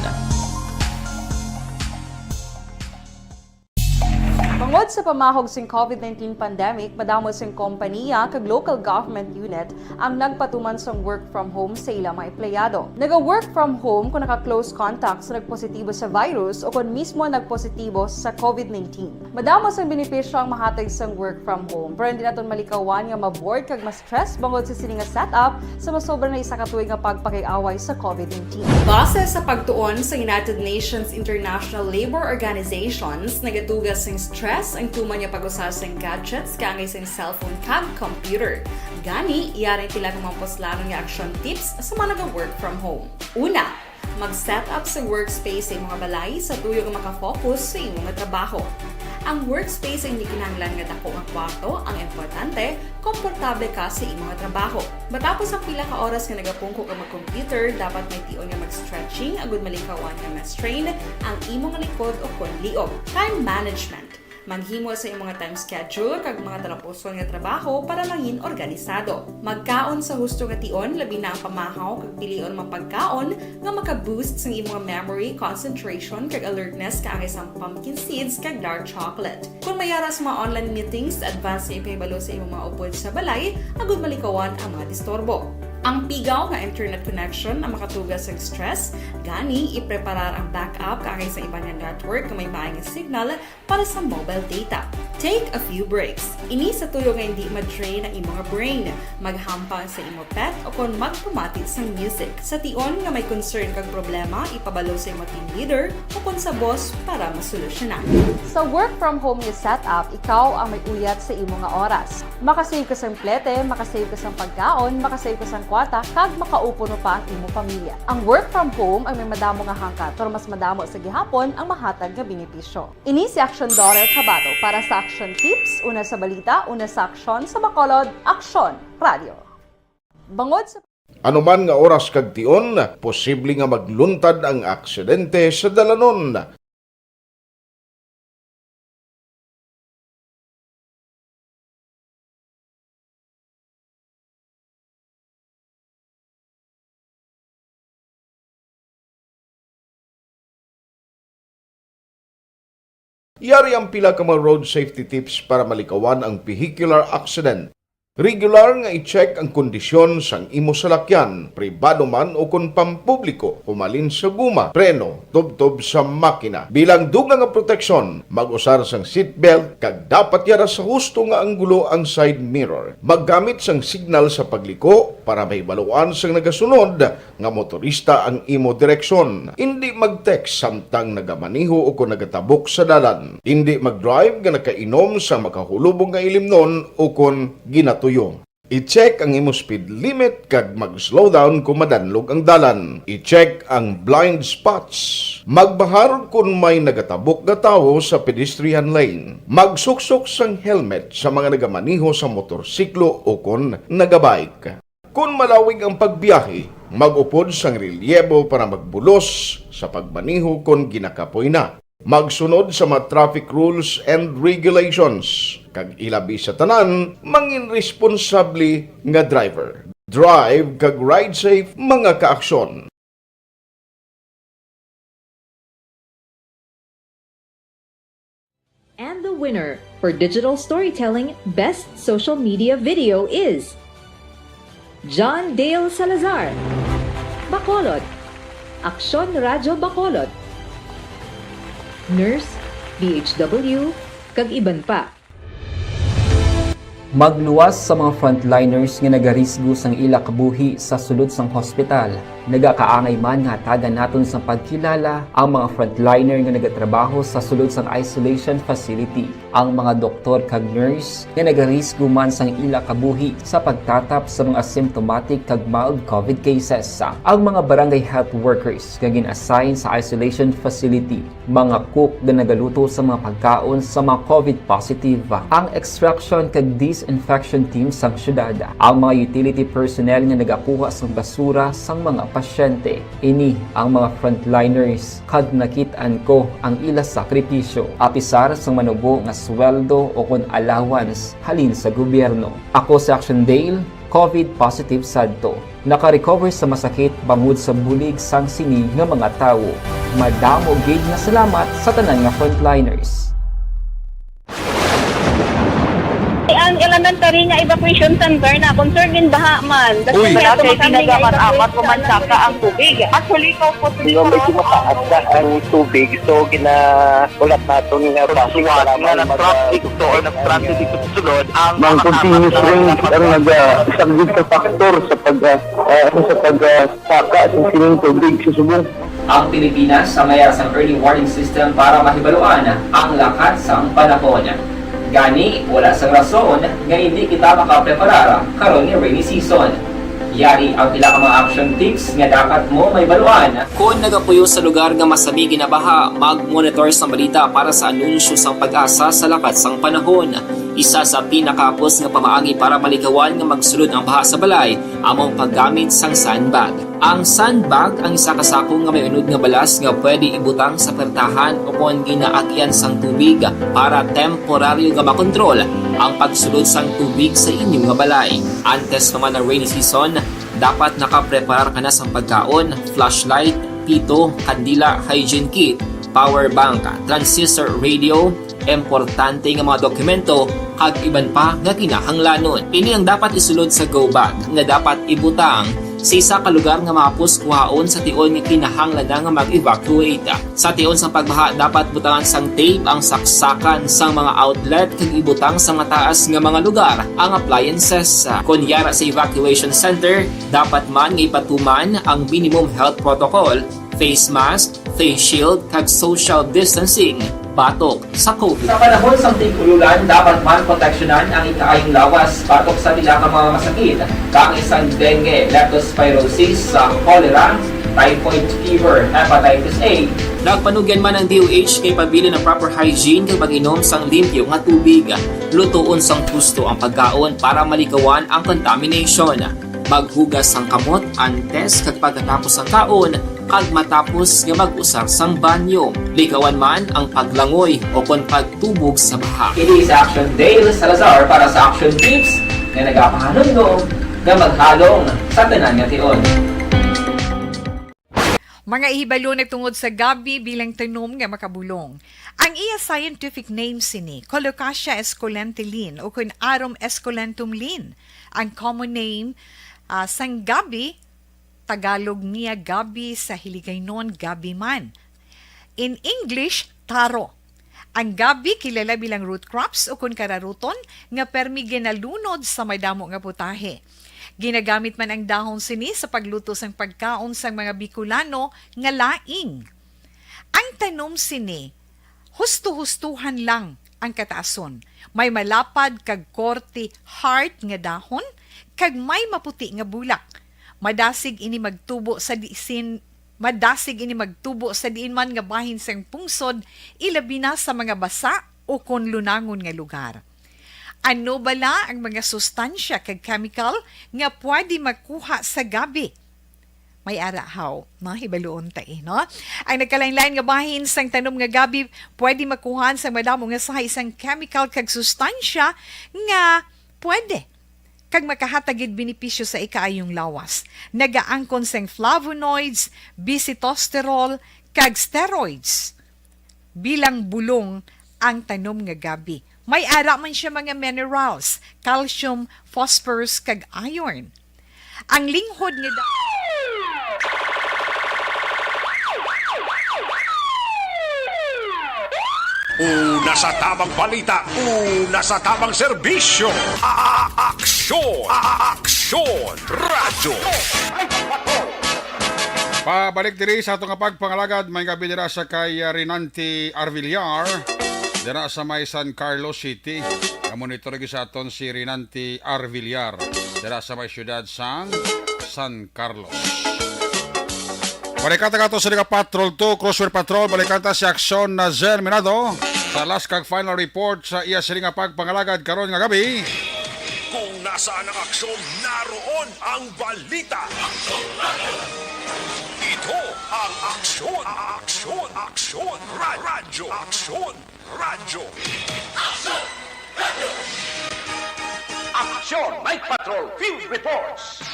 Tungod sa pamahog sing COVID nineteen pandemic, madamo sing kompaniya kag local government unit ang nagpatuman sang work from home sa ila mga empleyado. Naga-work from home kung naka-close contact sa nagpositibo sa virus o kung mismo nagpositibo sa COVID nineteen. Madamo sang benepisyo ang mahatag sang work from home, pero hindi naton malikawan nga ma-bored kag ma-stress bangod sa sini nga setup sa masobra na isa ka tuig nga pagpakig-away sa COVID nineteen. Base sa pagtuon sa United Nations International Labor Organizations, nagatuga sing stress Tuman nga pag-usar sang gadgets kaangay sang cellphone kag computer. Gani, yari pila ka mga puslanon nga action tips sa mga naga-work from home. Una, mag-set up sa workspace sa imo nga balay sa tuyo nga makafocus sa imo nga trabaho. Ang workspace ang hindi kinahanglan nga dako nga kwarto, ang importante, komportable ka sa imo nga trabaho. Matapos ang pila ka oras nga nagapungko ka mag-computer, dapat may tion nga mag-stretching agud malikawan nga ma-strain ang imo nga likod o kon liog. Time management. Maghimo sa imo nga time schedule kag mga talapuson nga trabaho para mangin organisado. Magkaon sa husto nga tion, labi na ang pamahaw kag pilion mga pagkaon nga maka-boost sang imo nga memory, concentration, kag alertness kaangay sang pumpkin seeds kag dark chocolate. Kon may ara sa mga online meetings, advance nga ipahibalo sa imo mga upod sa balay agud malikawan ang mga disturbo. Ang pigaw nga internet connection ang makatuga sa stress, gani ipreparar ang backup kaangay sa iban nga network nga may maay nga signal para sa mobile data. Take a few breaks. Ini sa tuyo nga hindi ma-drain ang imo nga brain. Maghampang sa imo pet o kon magpamati sang music. Sa tion nga may concern kag problema, ipabalo sa imo team leader o kon sa boss para masolusyonan. Sa work from home nga setup, ikaw ang may uyat sa imo nga oras. Makasave ka sang plete, makasave ka sang pagkaon, makasave ka sang kwarta, kag makaupo no pa ang imo pamilya. Ang work from home ang may madamo nga hangkat, pero mas madamo sa gihapon ang mahatag nga benepisyo. Ini si Action Daughter Kabato para sa Action Tips, una sa balita, una sa aksyon, sa Bacolod, Aksyon Radio. Bangod sa Anuman nga oras kag tion, posible nga magluntad ang aksidente sa dalanon. Yari ang pila ka mga road safety tips para malikawan ang vehicular accident. Regular nga i-check ang kondisyon sang imo salakyan, pribado man o kon pampubliko, humalin sa guma, preno, tubtob sa makina. Bilang dugang nga proteksyon, mag-usar sang seatbelt kag dapat yara sa husto nga anggulo ang side mirror. Maggamit sang signal sa pagliko para mahibaluan sang nagasunod nga motorista ang imo direksyon. Indi mag-text samtang nagamaneho o kon nagatabok sa dalan. Indi mag-drive nga nakainom sa makahulubong nga ilimnon o kon ginatuyo. I-check ang imo speed limit kag mag-slow down kon madanlog ang dalan. I-check ang blind spots. Magbahar kon may nagatabok nga tawo sa pedestrian lane. Magsuksok sang helmet sa mga nagamaneho sa motorsiklo o kon nagabike. Kon malawig ang pagbiyahe, mag-upod sang relyebo para magbulos sa pagmaneho kon ginakapoy na. Magsunod sa mga traffic rules and regulations, kag ilabi sa tanan, mangin responsable nga driver. Drive kag ride safe, mga kaaksyon. And the winner for digital storytelling best social media video is John Dale Salazar, Bacolod, Aksyon Radyo Bacolod, Nurse, D H W, kag iban pa. Magluwas sa mga frontliners nga nagarisgo sang ila kabuhi sa sulod sang hospital. Nagakaangay man nga hatagan naton sang pagkilala ang mga frontliner nga nagatrabaho sa sulod sang isolation facility, ang mga doktor kag nurse nga nagarisgo man sang ila kabuhi sa pagtatap sa mga asymptomatic kag mild covid cases, ang mga barangay health workers nga gin-assign sa isolation facility, mga cook nga nagaluto sa mga pagkaon sa mga covid positive, ang extraction kag disinfection team sang syudad, ang mga utility personnel nga nagakuha sang basura sang mga pasyente. Ini ang mga frontliners kag nakit-an ko ang ila sakripisyo, apisar sang manubo nga sweldo o kon allowance halin sa gobyerno. Ako si Action Dale, covid positive sadto. Naka-recover sa masakit bangod sa bulig sang sini nga mga tawo. Madamo gid nga salamat sa tanan nga frontliners. Ang elementary nga evacuation center na concerned din baha man. Uy, wala kay tinaga man apat o man saka ang tubig. Actually, ikaw po, di ba, may tumataas na ang tubig. So, gina-, ulat naton nga traffic nga nag-traffic to or nag-transit dito sa sulod, ang mga continuous rain ang naga-, isa gid ka factor sa pag, ah, ah, sa pag, ah, saka sa sining tubig sa subong. Ang Pilipinas ang may ara sang early warning system para mahibaluan ang lakat sang panahon. Gani, wala sang rason nga hindi kita makapreparar karon nga rainy season. Yari ang pila ka mga action tips nga dapat mo mahibaluan. Kon nagapuyo sa lugar nga masami ginabaha, mag-monitor sang balita para sa anunsyo sang PAGASA sa lakat sang panahon. Isa sa pinakahapos nga pamaagi para malikawan nga magsulod ang baha sa balay amo ang paggamit sang sandbag. Ang sandbag ang isa ka sako nga may unod nga balas nga pwede ibutang sa pertahan o kon ginaagian sang tubig para temporaryo nga makontrol ang pagsulod sang tubig sa inyo nga balay. Antes pa man ang rainy season, dapat nakapreparar ka na sang pagkaon, flashlight, pito, kandila, hygiene kit, power bank, transistor radio, importante nga mga dokumento, kag iban pa nga kinahanglanon. Ini ang dapat isulod sa go bag nga dapat ibutang sa isa ka lugar nga mahapos kuhaon sa tion nga kinahanglan na nga mag-evacuate. Sa tion sang pagbaha, dapat butangan sang tape ang saksakan sang mga outlet kag ibutang sa mataas nga mga lugar ang appliances. Kon yara sa evacuation center, dapat man nga ipatuman ang minimum health protocol, face mask, face shield, kag social distancing batok sa COVID. Sa panahon sang tig-ululan, dapat man proteksyonan ang ikaayong lawas batok sa pila ka mga masakit, kaangay sang dengue, leptospirosis, sa cholera, typhoid fever, hepatitis A. Nagpanugyan man ang D O H kay pabilin ang proper hygiene kag pag-inom sang limpyo nga tubig. Lutoon sang husto ang pagkaon para malikawan ang contamination. Maghugas sang kamot antes kag pagkatapos sang kaon, kag matapos nga mag-usar sang banyo. Likawan man ang paglangoy o kon pagtubog sa baha. Ini si Action Dale Salazar para sa Action Tips nga nagapahanumdom nga maghalong sa tanan nga tion. Mga hibalo nagtungod sa gabi bilang tanom nga makabulong. Ang iya scientific name sini, Colocasia esculenta Lin, o kun Arum esculentum Lin. Ang common name, ah, sang gabi, Tagalog niya gabi, sa Hiligaynon gabi man. In English, taro. Ang gabi kilala bilang root crops o kun kararuton nga permi ginalunod sa madamo nga putahe. Ginagamit man ang dahon sini sa pagluto sang pagkaon sang mga Bicolano nga laing. Ang tanom sini, husto-hustohan lang ang kataason. May malapad kag korte heart nga dahon, kag may maputi nga bulak. Madasig ini magtubo sa disin, madasig ini magtubo sa diin man nga bahin sang pungsod, ilabi na sa mga basa o kon lunangon nga lugar. Ano bala ang mga sustansya kag chemical nga pwede makuha sa gabi? May ara haw, no? Hibaluon ta, eh, no? Ang nagkalain-lain nga bahin sang tanom nga gabi pwede makuhan sa madamo nga sahi sang chemical kag sustansya nga pwede kag makahatag gid benepisyo sa ikaayong lawas. Nagaangkon sang flavonoids, bisitosterol, kag steroids. Bilang bulong ang tanom nga gabi. May ara man siya mga minerals, calcium, phosphorus, kag iron. Ang linghod nga da- Una sa tamang balita, una sa tamang serbisyo. A-, a-, aksyon, a-, a-, aksyon, radyo. Pabalik diri sa ato nga pagpangalagad, may gabi dira sa kay uh, Rinanti Arvillar, dira sa may San Carlos City. Nga monitor gyud sa aton si Rinanti Arvillar, dira sa may siyudad sang San Carlos. Balikan ta kato sa nga Patrol two, Crosswire Patrol, balikan ta si Aksyon na Zen Minado sa last kag final report sa iya sini nga pagpangalagad karon nga gabi. Kung nasaan ang aksyon, naroon ang balita. Ito ang aksyon, aksyon, aksyon, ra- radyo, aksyon, radyo. Aksyon! Night Patrol Field Reports!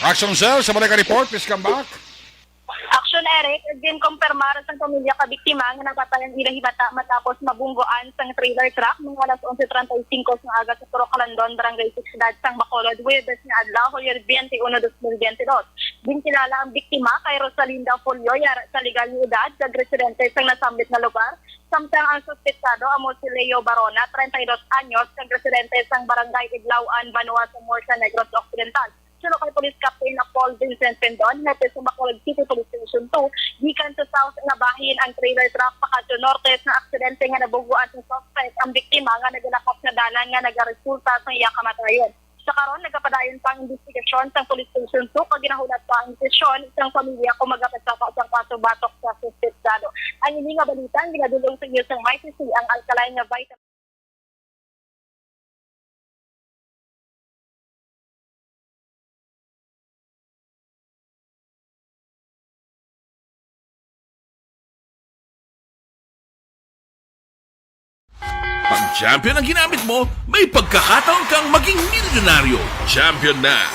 Action Cell, sa balik report, please come back. Action, Eric, ginkumpirmar sang pamilya ka biktima nga napatay ang ila himata matapos mabunggoan sang trailer truck mga alas onse treinta y cinco sang aga sa Purok Kalandon, Barangay six Siyudad sang Bacolod, Huwebes nga adlaw, Hulyo twenty-one, dos mil veintidós. Ginkilala ang biktima kay Rosalinda Folloyar sa legal nga edad kag residente sang nasambit nga lugar, samtang ang suspetsado amo si Leo Barona, treinta y dos anyos, kag residente sang Barangay Idlawan, Banwa sa Murcia Negros Occidental. Suno kay Police Captain na Paul Vincent Pendon, hepe sa Bacolod City Police Station two, gikan sa south nga bahin ang trailer truck pakadto norte sa aksidente nga nabuguan sa suspect. Ang biktima nga nagalakat nga dalan nga nagaresulta sa iya kamatayon. Sa karon, nagapadayon pa ang investigasyon sang Police Station two kag ginahulat pa ang desisyon sang pamilya kung magapasaka sang kaso batok sa suspetsado. Ang ini nga balita ang ginadul-ong sa inyo sang may sisi ang alkaline nga vitamin. Pag champion ang ginamit mo, may pagkakataon kang maging milyonaryo. Champion na.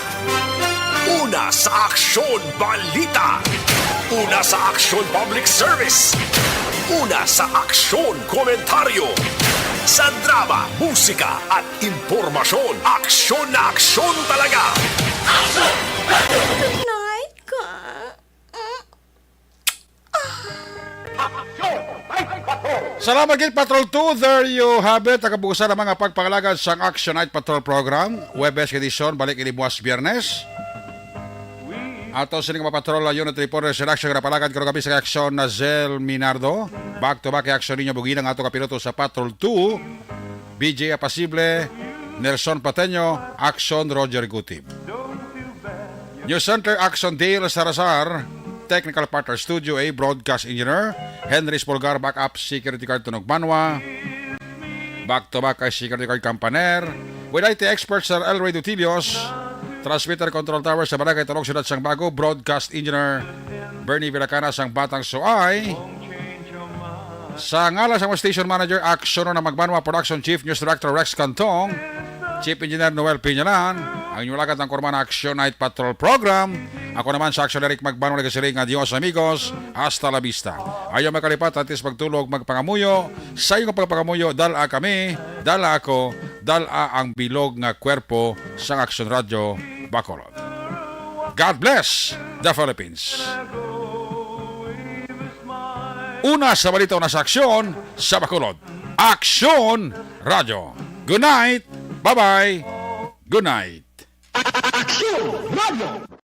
Una sa Aksyon Balita. Una sa Aksyon Public Service. Una sa Aksyon Komentaryo. Sa drama, musika at impormasyon, aksyon na aksyon talaga. Night ka. Salamat gid, Patrol two. There you have it. Ang kabuusan ng mga pagpangalagad sang Action Night Patrol Program. Webes edisyon, balik ini buwas Biyernes. Ato sining mga patrol, uh, unit reporters in action, napalagad karong gabi sa aksyon na Zel Minardo. Back to back kay aksyon ninyo, buginang ato kapiloto sa Patrol two, B J Apasible, Nelson Pateño, aksyon Roger Gutib. News Center, aksyon Dale Sarazar, technical partner Studio A, broadcast engineer Henry Spolgar, backup security guard Tunog Banwa, back to back kay security guard Kampaner, with I T expert Sir Elroy Dutilios, transmitter control tower sa Barangay Tunog, Siyudad sang Bago, broadcast engineer Bernie Villacana sang Batang Suay. Sa ngalan sa mga station manager, Aksyon na Magbanwa, Production Chief, News Director Rex Cantong, Chief Engineer Noel Piñalan, ang inyong alagad ang kurma na Action Night Patrol Program. Ako naman sa Action Eric Magbanwa nagasiring nga Dios amigos, hasta la vista. Ayaw makalipat, antes magtulog, magpangamuyo. Sa iyong pagpangamuyo, dala kami, dala ako, dala ang bilog nga kwerpo sa Action Radio Bacolod. God bless the Philippines. Una sa balita, una sa aksyon sa Bacolod. Aksyon Radyo. Good night. Bye-bye. Good night. Aksyon Radyo.